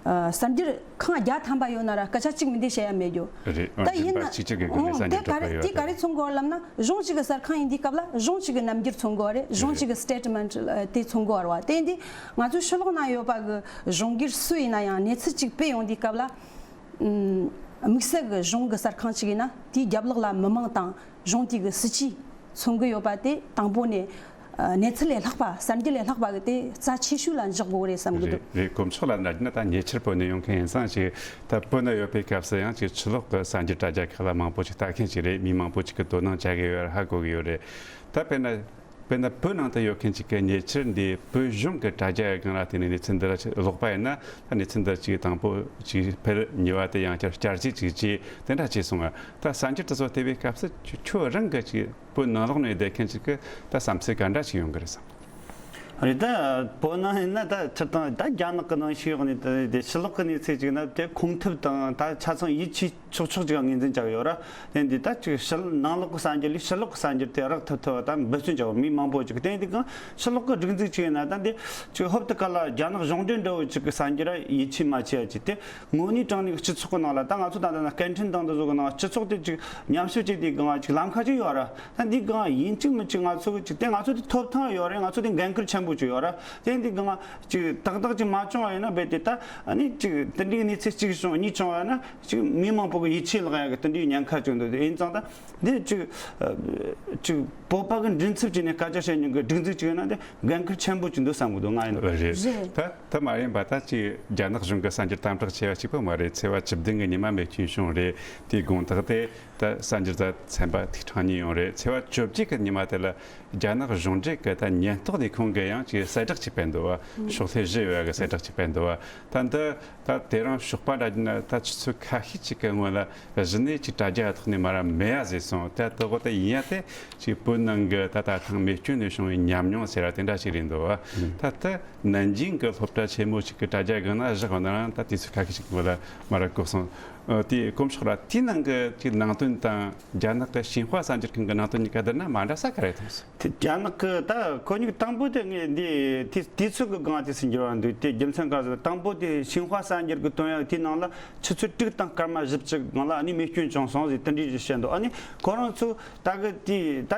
ཨ་གསར་འགྱུར་ཁང་བརྒྱ་ཐམ་པ་ཡོད་ན་ར་སྐད་ཆ་གཅིག་མིན་འདི་བཤད་ཡ་མེད་རྒྱུ། རེད། ད་ཡིན་ན་གཅིག་གཅིག་གི་སྒོ་ནས་ཨོ་གསར་འགྱུར་དེ་ག་སྒྲོག་པ་རེ་ཡོད། དེ་ག་རེ་མཚོན་གོ་ལབ་ན་གཞུང་གཅིག་གི་གསར་ཁང་ཡིན་དུས་སྐབས་ལ་གཞུང་གཅིག་གི་རྣམ་འགྱུར་མཚོན་གོ་རེད། གཞུང་གཅིག་གི་སི་ཊེ་ཊི་མེན་ཊི་དེ་མཚོན་གོ་རེད་བ། དེ་ཡིན་དུས་ང་ཚོའི་ཕྱི་ལོགས་ན་ཡོད་པ་གི་གཞུང་སྒེར་སུ་ཡིན་ན་ཡང་གནས་ཚུལ་གཅིག་སྤེལ་ཡོང་དུས་སྐབས་ལ། ཨུམ། དམིགས་བསལ་གྱི་གཞུང་གི་གསར་ཁང་ཞིག་ཡིན་ན་དེའི་རྒྱབ་ལོགས་ལ་མི་མང་དང་གཞུང་དེ་གི་སྲིད་ཇུས་མཚོན་གྱི་ཡོད་པ་དེ་དང་པོ་ནས་ཨ་གནས་ཚུལ་ལས་ལྷག་པ། གསར་འགྱུར་ལས་ལྷག་པ་གི་དེ་རྩ་ཆེ་ཤོས་ལ་འཇོག་དགོས་རེད་བསམ་གྱི་འདུག་རེད། རེད། དཀོན་མཆོག་ལ་ན་ན་ད་ཉེ་ཆར་བོད་ནས་ཡོང་མཁན་ཡིན་ཙང་ཅིག་ད་བོད་ན་ཡོད་པའི་སྐབས་སུ་ཡང་ཅིག་ཕྱི་ལོགས་ཀྱི་གསར་འགྱུར་དྲ་རྒྱ་ཁག་ལ་མང་པོ་ཅིག་ལྟ་མཁན་ཅིག་རེད། མི་མང་པོ་ཅིག་གི་དོ་སྣང་བྱ་གི་ཡོད་ཧ་གོ་གི་ཡོད་རེད། ད་དཔེར་ན། དཔེར་ན་བོད་ནང་དུ་ཡོད་མཁན་ཅིག་གིས་ཉེ་ཆར་འདི་བོད་གཞུང་གི་དྲ་རྒྱ་ཡི་སྒང་ལ་བལྟས་ནས་གནས་ཚུལ་འདི་ལ་ཀློག་པ་ཡིན་ན། ད་གནས་ཚུལ་འདི་ཅིག་དང་པོ་ཅིག་ཕེར་གཉིས་པ་དེ་ཡང་བསྐྱར་བསྐྱར་ཅིག་ཅིག་བྱས་དེ་འདྲ་བྱས་སོང་ང་། ད་གསར་འགྱུར་དེ་ཚོ་བལྟས་པའི་སྐབས་སུ་ཁྱོད་ཁྱོད་རང་གི་ཅིག་བོད་ནང་ལོགས་ནས་བསྡད་མཁན་ཅིག་གི་ད་བསམ་ཚུལ་ག་འདྲ་ཞིག་ཡོང་གི་རེད་བསམ། རེད། ད་བོད་ནང་ཡིན་ན་ད་སྤྱིར་བཏང་ད་རྒྱ་ནག་གི་ནང་ཞུགས་ཡོང་ནས་ད་དེ་ཕྱི་ལོགས་ཀྱི་གནས་ཚུལ་ཅིག་ན་དེ་ཁུངས་ཐུབ་དང་ད་ཆ་ཚང་ཡིད་ཆེས་ཆོག་ཆོག་ཅིག་ངོས་འཛིན་བྱ་གི་ཡོད་ར། དེ་འདི་ད་ཅིག་ཕྱི་ནང་ལོགས་ཀྱི་གསར་འགྱུར་ལས་ཕྱི་ལོགས་ཀྱི་གསར་འགྱུར་དེ་རག་ཐུབ་ཐུབ་པ་ད་འབད་བརྩོན་བྱ་བ་མི་མང་པོ་ཅིག་དེ་འདི་གང་ཕྱི་ལོགས་ཀྱི་སྒྲིག་འཛུགས་ཅིག་ཡིན་ན་ད་འདི་ཅིག་ཧོབ་ཏེ་ག་ལ་རྒྱ་ནག་གཞུང་འབྲེལ་འདྲ་བོ་ཅིག་གི་གསར་འགྱུར་ར་ཡིད་ཆེས་མ་བྱེད་ཡ་ཅིག་དེ་དངོས་གནས་དྲང་གནས་སྤྱི་ཚོགས་ཀྱི་ནང་ལ་ད་ང་ཚོ་ད་ལྟ་ན་སྐད་འཕྲིན་དང་འདི་ཚོ་གི་ནང་སྤྱི་ཚོགས་དེ་ཅིག་ཉམས་ཞིབ་བྱེད་དེ་གང་ཅིག་ལམ་ཁ་ཅིག་ཡོད་ར། ད་འདི་གང་ཡིན་གཅིག་མིན་གཅིག་ང་ཚོ་གི་ཅིག་དེ་ང་ཚོ་དེ་ཐོབ་ཐང་ཡོད་རེད། ང་ཚོ་དེ་འགན་ཁུར་ཆེན་པོ་ཅིག་ཡོད་ར། དེ་འདི་གང་ཅིག་ཏག་ཏག་ཅིག་མ་བྱུང་བ་ཡིན་ན་རྦད་དེ་ད་ཨ་ནི་ཅིག་དེ་འདྲའི་གནས་ཚུལ་གཅིག་བྱུང་གཉིས་བྱུང་བ་ན་ཅིག་མི་མང་པོ་ ཡིད་ཆེས་ལག་ཡ་གི་དེ་འདྲའི་ཉེན་ཁ་ཅིག་འདུག་དེ་ཡིན་ཙང་ད་འདི་ཅིག་ཅིག་བོད་པ་གི་མགྲིན་ཚབ་བྱས་ནས་སྐད་ཆ་བཤད་མྱོང་གི་སྒྲིག་འཛུགས་ཅིག་ཡིན་ན་དེ་འགན་ཁུར་ཆེན་པོ་ཅིག་འདུག་བསམ་གི་འདུག་ང་ཡིན་ན། རེད། རེད། ད་ད་མ་ཡིན་པ་ད་ཅིག་རྒྱ་ནག་གཞུང་གི་གསར་འགྱུར་དམ་དྲག་ཆེ་བ་གཅིག་པོ་མ་རེད། ཚེས་པ་བཅུ་བདུན་གི་ཉི་མ་མེ་སྐྱོན་བྱུང་རེད། དེའི་དགོང་དག་དེ་ད་གསར་འགྱུར་དང་ཚན་པ་ཐིག་ཕྲེང་གཉིས་ཡོང་རེད། ཚེས་པ་བཅོ་བརྒྱད་གི་ཉི་མ་དེ་ལ་རྒྱ་ནག་གཞུང་འབྲེལ་གྱི་ད་ཉེན་རྟོག་ལས་ཁུངས་ཀྱིས་ཡང་ཅིག་གསལ་བསྒྲགས་ཅིག་སྤེལ་འདུག་བ། ཕྱོགས་ལྷེ་བཞི་ཡོད་གི་གསལ་བསྒྲགས་ཅིག་སྤེལ་འདུག་བ། ད་འདི་ད་དེ་རིང་ཞོགས་པ་འདྲ་བྱས་ན་ད་ཆུ་ཚོད་ཁ་ཤས་ཅིག་གི་སྔོན་ལ་གཞི་ནས་ཅིག་དྲ་རྒྱ་ཐོག་ནས་མ་ར་མེད་ཡ་ཟེར་སོང་། ད་དེ་གོ་ད་ཡིན་ཡ་དེ་ཅིག་བོད་ནང་གི་ད་ད་ཐེངས་མེ་སྐྱོན་ནས་བྱུང་བའི་ཉམས་མྱོང་ཟེར་ར་དེ་འདྲ་ཞིག་རེད་འདུག་བ། ད་ལྟ་ནན་ཅིང་གི་སློབ་གྲྭ་ཆེན་མོ་ཞིག་གི་དྲ་རྒྱ་སྒང་ན་བཞག་པ་ན་རང་ད་དུས་ཚོད་ཁ་ཤས་ཤིག་གི་སྔོན་ལ་མ་ར་གོ་སོང་། ཨ། དེ་དཀོན་མཆོག་ར་དེའི་ནང་གི་ཅིག་ནང་དོན་དང་རྒྱ་ནག་གི་ཤིན་ཧྭ་གསར་འགྱུར་ཁང་གི་ནང་དོན་གཉིས་ཀ་བསྡུར་ན་མ་འདྲ་ས་ག་རེ་མཐོང་སོང་། དེ་རྒྱ་ནག་གི་ད་ཁོ་གཉིས་དང་པོ་དེ་ངས་འདི་དུས་དུས་ཚོད་ཀྱི་སྒང་དུས་སུ་འགྱུར་བ་འདུག་དེ་རྒྱུ་མཚན་ག་ཟེར་དང་པོ་དེ་ཤིན་ཧྭ་གསར་འགྱུར་གྱི་བཏོན་ཡག་དེའི་ནང་ལ་ཆུ་ཚོད་དྲུག་དང་སྐར་མ་བཞི་བཅུ་སྒང་ལ་ཨ་ནི་མེ་སྐྱོན་བྱུང་སོང་ཟེར་དེ་འདྲའི་ཞིག་བཤད་འདུག་ཨ་ནི་ཁོ་རང་ཚོ་ད་གི་དེ་ད་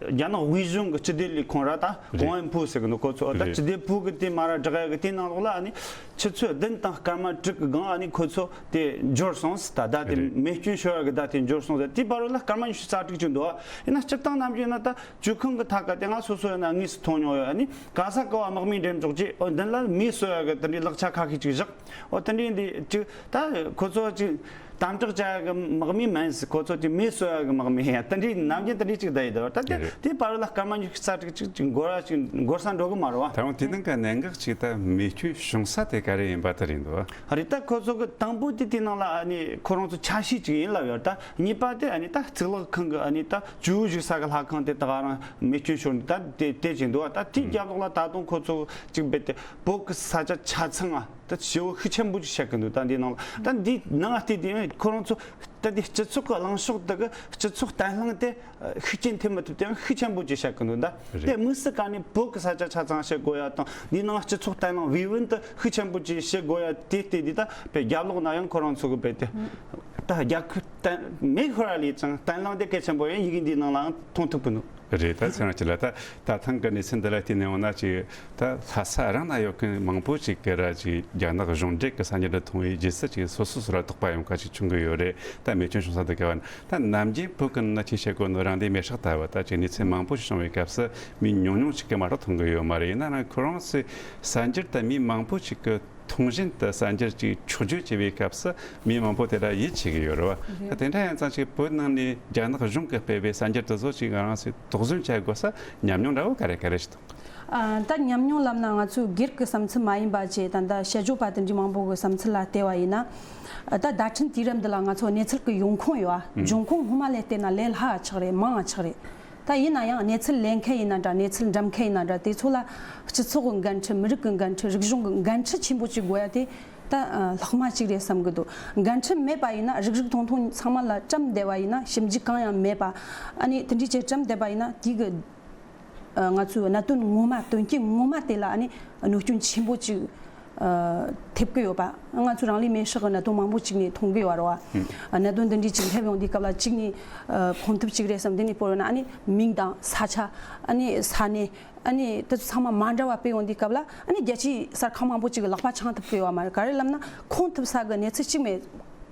རྒྱ་ནག་དབུས་གཞུང་གི་སྤྱི་བདེ་ལས་ཁུངས་ར་ད་རེད། ཀོང་ཨན་ཕུའུ་ཟེར་གི་འདུག་ཁོ་ཚོ་ད་རེད། སྤྱི་བདེ་པུའུ་གི་དེ་མ་ར་བསྒྲགས་ཡག་གི་དེའི་ནང་ལོགས་ལ་ཨ་ནི་ཆུ་ཚོད་བདུན་དང་སྐར་མ་དྲུག་གི་སྒང་ཨ་ནི་ཁོ་ཚོ་དེ་འབྱོར་སོང་ཟེར། ད་ད་དེ་རེད། མེ་སྐྱོན་ཤོར་ཡག་གི་ད་དེ་འབྱོར་སོང་ཟེར། དེའི་བར་ལ་སྐར་མ་ཉི་ཤུ་རྩ་དྲུག་ཅིག་འདུག་ཡིན་ན་སྤྱིར་བཏང་ནམ་རྒྱུན་ན་ད་ཇུས་ཁང་གི་ཐད་ཀ་དེ་ང་སོ་སོ་ཡིན་ན་དངོས་སུ་མཐོང་མྱོང་ཡོད། ཨ་ནི་ག་ས་ག་བ་དམག་མིའི་འགྲེམས་འཇོག་ཅིག་འོ་མདུན་ལ་མེ་གསོད་ཡག་གི་དེ་འདྲའི་ལག་ཆ་ཁ་ཤས་ཅིག་བཞག་འོ་དེ་འདྲའི་འདི་ཅིག་ད་ཁོ་ཚོ་ཅིག་དམ་དྲག་བྱ་ཡག་གི་དམག་མི་མིན་ཟེར། ཁོ་ཚོ་ཅིག་མེ་གསོད་ཡག་གི་དམག་མི་ཡ་དེ་འདྲའི་ནམ་རྒྱུན་དེ་འདྲའི་ཅིག་བསྡད་ཡོད་དོ། ད་དེ་རེད། དེའི་བར་ལ་སྐར་མ་ཉི་ཤུ་རྩ་དྲུག་ཅིག་ཅིག་འགོར་བ་ཅིག་འགོར་ས་འགྲོ་གི་མ་རེད་བ། ད་རུང་དེ་ནང་གི་གནད་འགག་ཅིག་ད་མེ་སྐྱོན་བྱུང་ས་དེ་ག་རེ་ཡིན་པ་དེ་རེད་འདུག་བ། རེད། ད་ཁོ་ཚོ་གི་དང་པོ་དེ་དེ་ནང་ལ་ཨ་ནི་ཁོ་རང་ཚོ་ཆ་ཤས་ཅིག་ཡིན་ལབ་ཡོད། ད་གཉིས་པ་དེ་ཨ་ནི་ད་གཙུག་ལག་ཁང་གི་ཨ་ནི་ད་ཇོ་བོ་བཞུགས་ས་གི་ལྷ་ཁང་དེ་ད་ག་རང་མེ་སྐྱོན་ཤོར་ནས་ད་དེ་དེ་ཅིག་འདུག་བ། ད་དེའི་རྒྱབ་ལོགས་ལ་ད་དུང་ཁོ་ཚོ་ཅིག་རྦད་དེ་བོད་གི་ས་ཆ་ཆ་ཚང་ཨ། ད་ཞེ་བོ་ཤུགས་ཆེན་པོ་ཅིག་བཤད་གི་འདུག་ད་འདི་ནང་ལ་ད་འདི་ནང་བལྟས་དུས་ཁོ་རང་ཚོ་ད་འདི་སྤྱི་ཚོགས་ཀྱི་གླེང་ཕྱོགས་དེ་གི་སྤྱི་ཚོགས་བརྟན་ལྷིང་དེ་ཤུགས་རྐྱེན་ཐེབས་མི་ཐུབ་དེ་ཡང་ཤུགས་ཆེན་པོ་ཅིག་བཤད་གི་འདུག་ད་རེད། དེ་དམིགས་སུ་བཀར་ནས་བོད་ཀྱི་ས་ཆ་ཆ་ཚང་བཤད་དགོས་ཡ་དང་འདི་ནང་སྤྱི་ཚོགས་བརྟན་ལྷིང་བའི་དབང་དུ་ཤུགས་ཆེན་པོ་ཅིག་བཤད་དགོས་ཡ་དེ་བལྟས་དུས་ད་དཔེ་རྒྱབ་ལོགས་ན་ཡང་ཁོ་རང་ཚོ་གི་དཔེ་དེ་ད་རྒྱ་ཁུ་བརྟན་མེ་ཤོར་བ་ལས་ཀྱང་བརྟན་ལྷིང་དེ་གལ་ཆེན་པོ་ཡིན་ཡི་གེ་འདིའི་ནང་ལའང་མཐོང་ཐུབ་གི་འདུག་རེད། ད་ཚེ་རིང་སྐྱིད་ལགས། ད་ད་ཐེངས་ཀྱི་གནས་ཚུལ་འདི་ལ་བལྟས་ནས་འོང་ན་ཅིག་ད་ལྷ་ས་རང་ན་ཡོད་མཁན་མང་པོ་ཅིག་གིས་ར་ཅིག་རྒྱ་ནག་གཞུང་འབྲེལ་གྱི་གསར་འགྱུར་འདི་མཐོང་བའི་རྗེས་སུ་ཅིག་སོ་སོ་སོ་ར་དོགས་པ་ཡོང་མཁན་ཅིག་བྱུང་གི་ཡོད་རེད། ད་མེ་སྐྱོན་བྱུང་ས་འདི་ག་བ་ན་ད་ནམ་རྒྱུན་བོད་ཀྱི་ནང་ན་ཅིག་བཤད་དགོས་ནོ་རང་སྡེ་མེ་སྲེག་ལྟ་བུ་ད་ཅིག་གནས་ཚུལ་མང་པོ་ཞིག་བྱུང་བའི་སྐབས་སུ་མི་ཉུང་ཉུང་ཅིག་གིས་མ་གཏོགས་མཐོང་གི་ཡོད་མ་རེད། ཡིན་ན་རང་ཁོ་རང་ཚོའི་གསར་འགྱུར་ད་མི་མང་པོ་ཅིག་གིས་མཐོང་བཞིན་དུ་གསར་འགྱུར་ཅིག་ཕྱོགས་བསྒྱུར་བྱེད་པའི་སྐབས་སུ་མི་མང་པོ་དེ་འདྲ་ཡིད་ཆེས་ཀྱི་ཡོད་རེད་བ། རེད། ད་དེ་འདྲ་ཡིན་ཙང་ཅིག་བོད་ནང་ནས་རྒྱ་ནག་གཞུང་གིས་སྤེལ་བའི་གསར་འགྱུར་དེ་ཚོ་ཅིག་ང་རང་ཚོས་དོགས་ཟོན་བྱ་དགོས་ས་ཉམས་མྱོང་འདྲ་བོ་ག་རེ་ག་རེ་ཞིག་འདུག་ཨ། ད་ཉམས་མྱོང་ལབ་ན་ང་ཚོའི་སྒེར་གྱི་བསམ་ཚུལ་མ་ཡིན་པ་བྱས་ད་ལྟ་དཔྱད་བརྗོད་པ་དེ་འདྲའི་མང་པོ་གི་བསམ་ཚུལ་ལ་བལྟས་པ་ཡིན་ན། ད་བརྡ་འཕྲིན་དུས་རབས་འདི་ལ་ང་ཚོ་གནས་ཚུལ་གྱི་ཡོང་ཁུངས་ཡོད་ཨ། འབྱུང་ཁུངས་སྔོན་མ་ལས་བལྟས་ན་ལས་སླ་བ་ཆགས་རེད། མང་བ་ཆགས་རེད། ད་ཡིན་ན་ཡང་གནས་ཚུལ་ལེན་མཁན་ཡིན་ན་འདྲ། གནས་ཚུལ་འགྲེམས་མཁན་ཡིན་ན་འདྲ། དེ་ཚོ་ལ་སྤྱི་ཚོགས་ཀྱི་འགན་འཁྲི། མི་རིགས་ཀྱི་འགན་འཁྲི། རིག་གཞུང་གི་འགན་འཁྲི་ཆེན་པོ་ཅིག་དགོས་ཡ་དེ་ད་ལྷག་མ་ཅིག་རེད་བསམ་གི་འདུག་འགན་འཁྲི་མེད་པ་ཡིན་ན། རིག་རིག་མཐོང་མཐོང་ཚང་མ་ལ་བཀྲམ་བསྡད་པ་ཡིན་ན། ཞིབ་འཇུག་གང་ཡང་མེད་པ། ཨ་ནི་དེ་འདྲའི་ཅིག་བཀྲམ་བསྡད་པ་ཡིན་ན་དེ་གི་ང་ཚོའི་གནད་དོན་ངོ་མ། དོན་རྐྱེན་ངོ་མ་དེ་ལ་ཨ་ནི་གནོད་སྐྱོན་ཆེན་པོ་ཅིག་ཨ། ཐེབས་ཀྱི་ཡོད་པ། ང་ཚོ་རང་ལུས་མེར་སྲེག་གི་གནད་དོན་མང་པོ་ཅིག་ནས་མཐོང་གི་ཡོད་རེད་བ། ཨ། གནད་དོན་འདི་འདྲའི་ཅིག་སླེབས་ཡོང་དུས་སྐབས་ལ་གཅིག་ནས་ཨ། ཕུང་ཐུབ་ཅིག་རེད་བསམ། དེ་ནས་བོར་ཡོང་ན་ཨ་ནི་མིང་དང་ས་ཆ། ཨ་ནི་ས་གནས། ཨ་ནི་དེ་ཚོ་ཚང་མ་མ་འདྲ་བ་སྤེལ་ཡོང་དུས་སྐབས་ལ་ཨ་ནི་རྒྱལ་སྤྱིའི་གསར་ཁང་མང་པོ་ཅིག་གི་ལག་པ་འཆང་ཐུབ་ཀྱི་ཡོད་མ་རེད། ག་རེ་ལབ་ན་ཁུངས་ཐུབ་ས་གི་གནས་ཚུལ་གཅིག་མེད།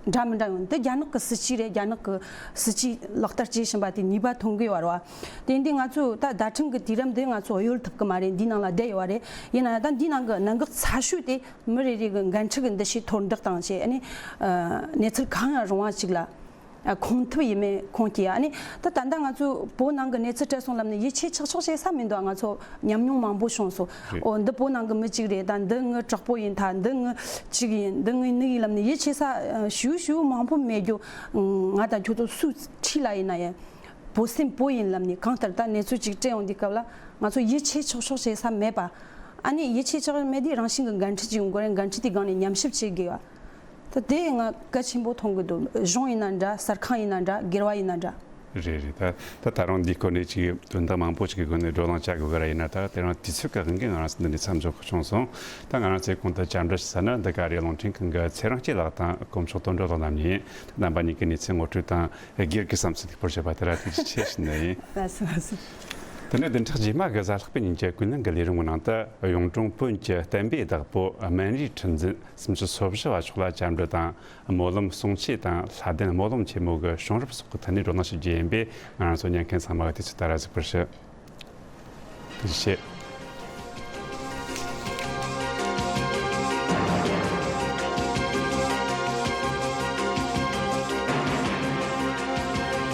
འདྲ་མི་འདྲ་ཡོང་། འདི་རྒྱ་ནག་གི་སྲིད་ཇུས་རེད། རྒྱ་ནག་གི་སྲིད་ཇུས་ལག་བསྟར་བྱེད་བཞིན་པ་དེ་ནུས་པ་ཐོན་གི་ཡོད་རེད་བ། དེ་འདི་ང་ཚོ་ད་བརྡ་འཕྲིན་གི་དུས་རབས་འདི་ང་ཚོ་གཡོལ་ཐུབ་གི་མ་རེད། འདི་ནང་ལ་བསྡད་ཡོད་རེད། ཡིན་ན་ཡང་ད་འདི་ནང་གི་གནད་འགག་ཚ་ཤོས་དེ་མི་རེ་རེ་གི་འགན་འཁྲི་གི་འདུ་ཤེས་མཐོར་འདེགས་བཏང་བྱས། ཨ་ནི་ཨ། གནས་ཚུལ་གང་ཡང་རུང་བ་ཅིག་ལ་ཨ། ཁུངས་ཐུབ་ཡིན་མིན་ཁུངས་སྐྱེལ་ཡ། ཨ་ནི་ད་ད་ལྟ་ང་ཚོ་བོད་ནང་གི་གནས་ཚུལ་སྤྲད་སོང་ལབ་ནས་ཡིད་ཆེས་ཆོག་ཆོག་བྱེད་ས་མི་འདུག་ང་ཚོ་ཉམས་མྱོང་མང་པོ་བྱུང་སོང་། རེད། འོ་འདི་བོད་ནང་གི་མི་གཅིག་རེད། ད་འདི་ངའི་གྲོགས་པོ་ཡིན། ད་འདི་ངའི་གཅིག་ཡིན། འདི་ངའི་ནུ་ཡིན་ལབ་ནས་ཡིད་ཆེས་ས་ཞུ་ཞུ་མང་པོ་མེད་རྒྱུ། ང་དང་ཁྱོད་ཚོ་སུ་འཁྲིས་ལ་ཡིན་ན་ཡང་བོད་སེམས་བོད་ཡིན་ལབ་ནས་གང་ལྟར་ད་གནས་ཚུལ་གཅིག་སྤྲད་ཡོང་དུས་སྐབས་ལ་ང་ཚོ་ཡིད་ཆེས་ཆོག་ཆོག་བྱེད་ས་མེད་པ། ཨ་ནི་ཡིད་ཆེས་ཆོག་མེད་དུས་རང་བཞིན་གྱི་འགན་འཁྲི་ཅིག་ཡོང་དགོས་རེད། འགན་འཁྲི་དེ་སྒང་ནས་ཉམས་ཞིབ་བྱེད་དགོས་པ། ད་དེ་ང་གལ་ཆེན་པོ་མཐོང་གི་འདུག་གཞུང་ཡིན་ན་འདྲ། གསར་ཁང་ཡིན་ན་འདྲ། སྒེར་བ་ཡིན་ན་འདྲ། རེད་རེད། ད་ད་ད་རུང་འདིའི་སྐོར་ནས་ཅིག་དོན་དག་མང་པོ་ཞིག་གི་སྒོ་ནས་བགྲོ་གླེང་བྱ་དགོས་གི་ར། ཡིན་ན་ད་དེ་རིང་དུས་ཚོད་ཀྱི་དབང་གིས་ང་རང་ཚོ་འདི་ནས་མཚམས་འཇོག་དགོས་བྱུང་སོང་། ད་ང་རང་ཚོས་གོང་དུ་བཅར་འདྲི་ཞུ་ས་ནི་འདི་ག་རེད། རླུང་འཕྲིན་ཁང་གི་ཚེ་རིང་སྐྱིད་ལགས་དང་དཀོན་མཆོག་དོན་གྲུབ་ལགས་རྣམ་གཉིས་ཡིན། རྣམ་པ་གཉིས་ཀྱི་གནས་ཚུལ་ངོ་སྤྲོད་དང་སྒེར་གྱི་བསམ་ཚུལ་ལེགས་པོར་བཤད་པ་དེ་ར་ཐུགས་རྗེ་ཆེ་ཞུ་ནི་ཡིན། ལགས་སོ་ལགས་སོ། དེ་ནས་བདུན་ཕྲག་རྗེས་མ་གི་གཟའ་ལྷག་པའི་ཉིན་གྱི་ཀུན་གླེང་གི་ལས་རིམ་གི་ནང་དུ། གཡུང་དྲུང་བོན་གྱི་བསྟན་པའི་བདག་པོ་སྨན་རིའི་ཁྲི་འཛིན་སུམ་ཅུ་སོ་བཞི་བ་མཆོག་ལ་བཅར་འདྲི་དང་། སྨོན་ལམ་གསུང་ཆོས་དང་ལྷ་ལྡན་སྨོན་ལམ་ཆེན་མོ་གི་བྱུང་རབས་སོགས་ཀྱི་ཐད་ནས་བགྲོ་གླེང་ཞུ་རྒྱུ་ཡིན་པས། ང་རང་ཚོ་ཉན་མཁན་ཚང་མ་གི་དུས་ཚོད་ད་ར་གཟིགས་པར་ཞུ། ཐུགས་རྗེ་ཆེ།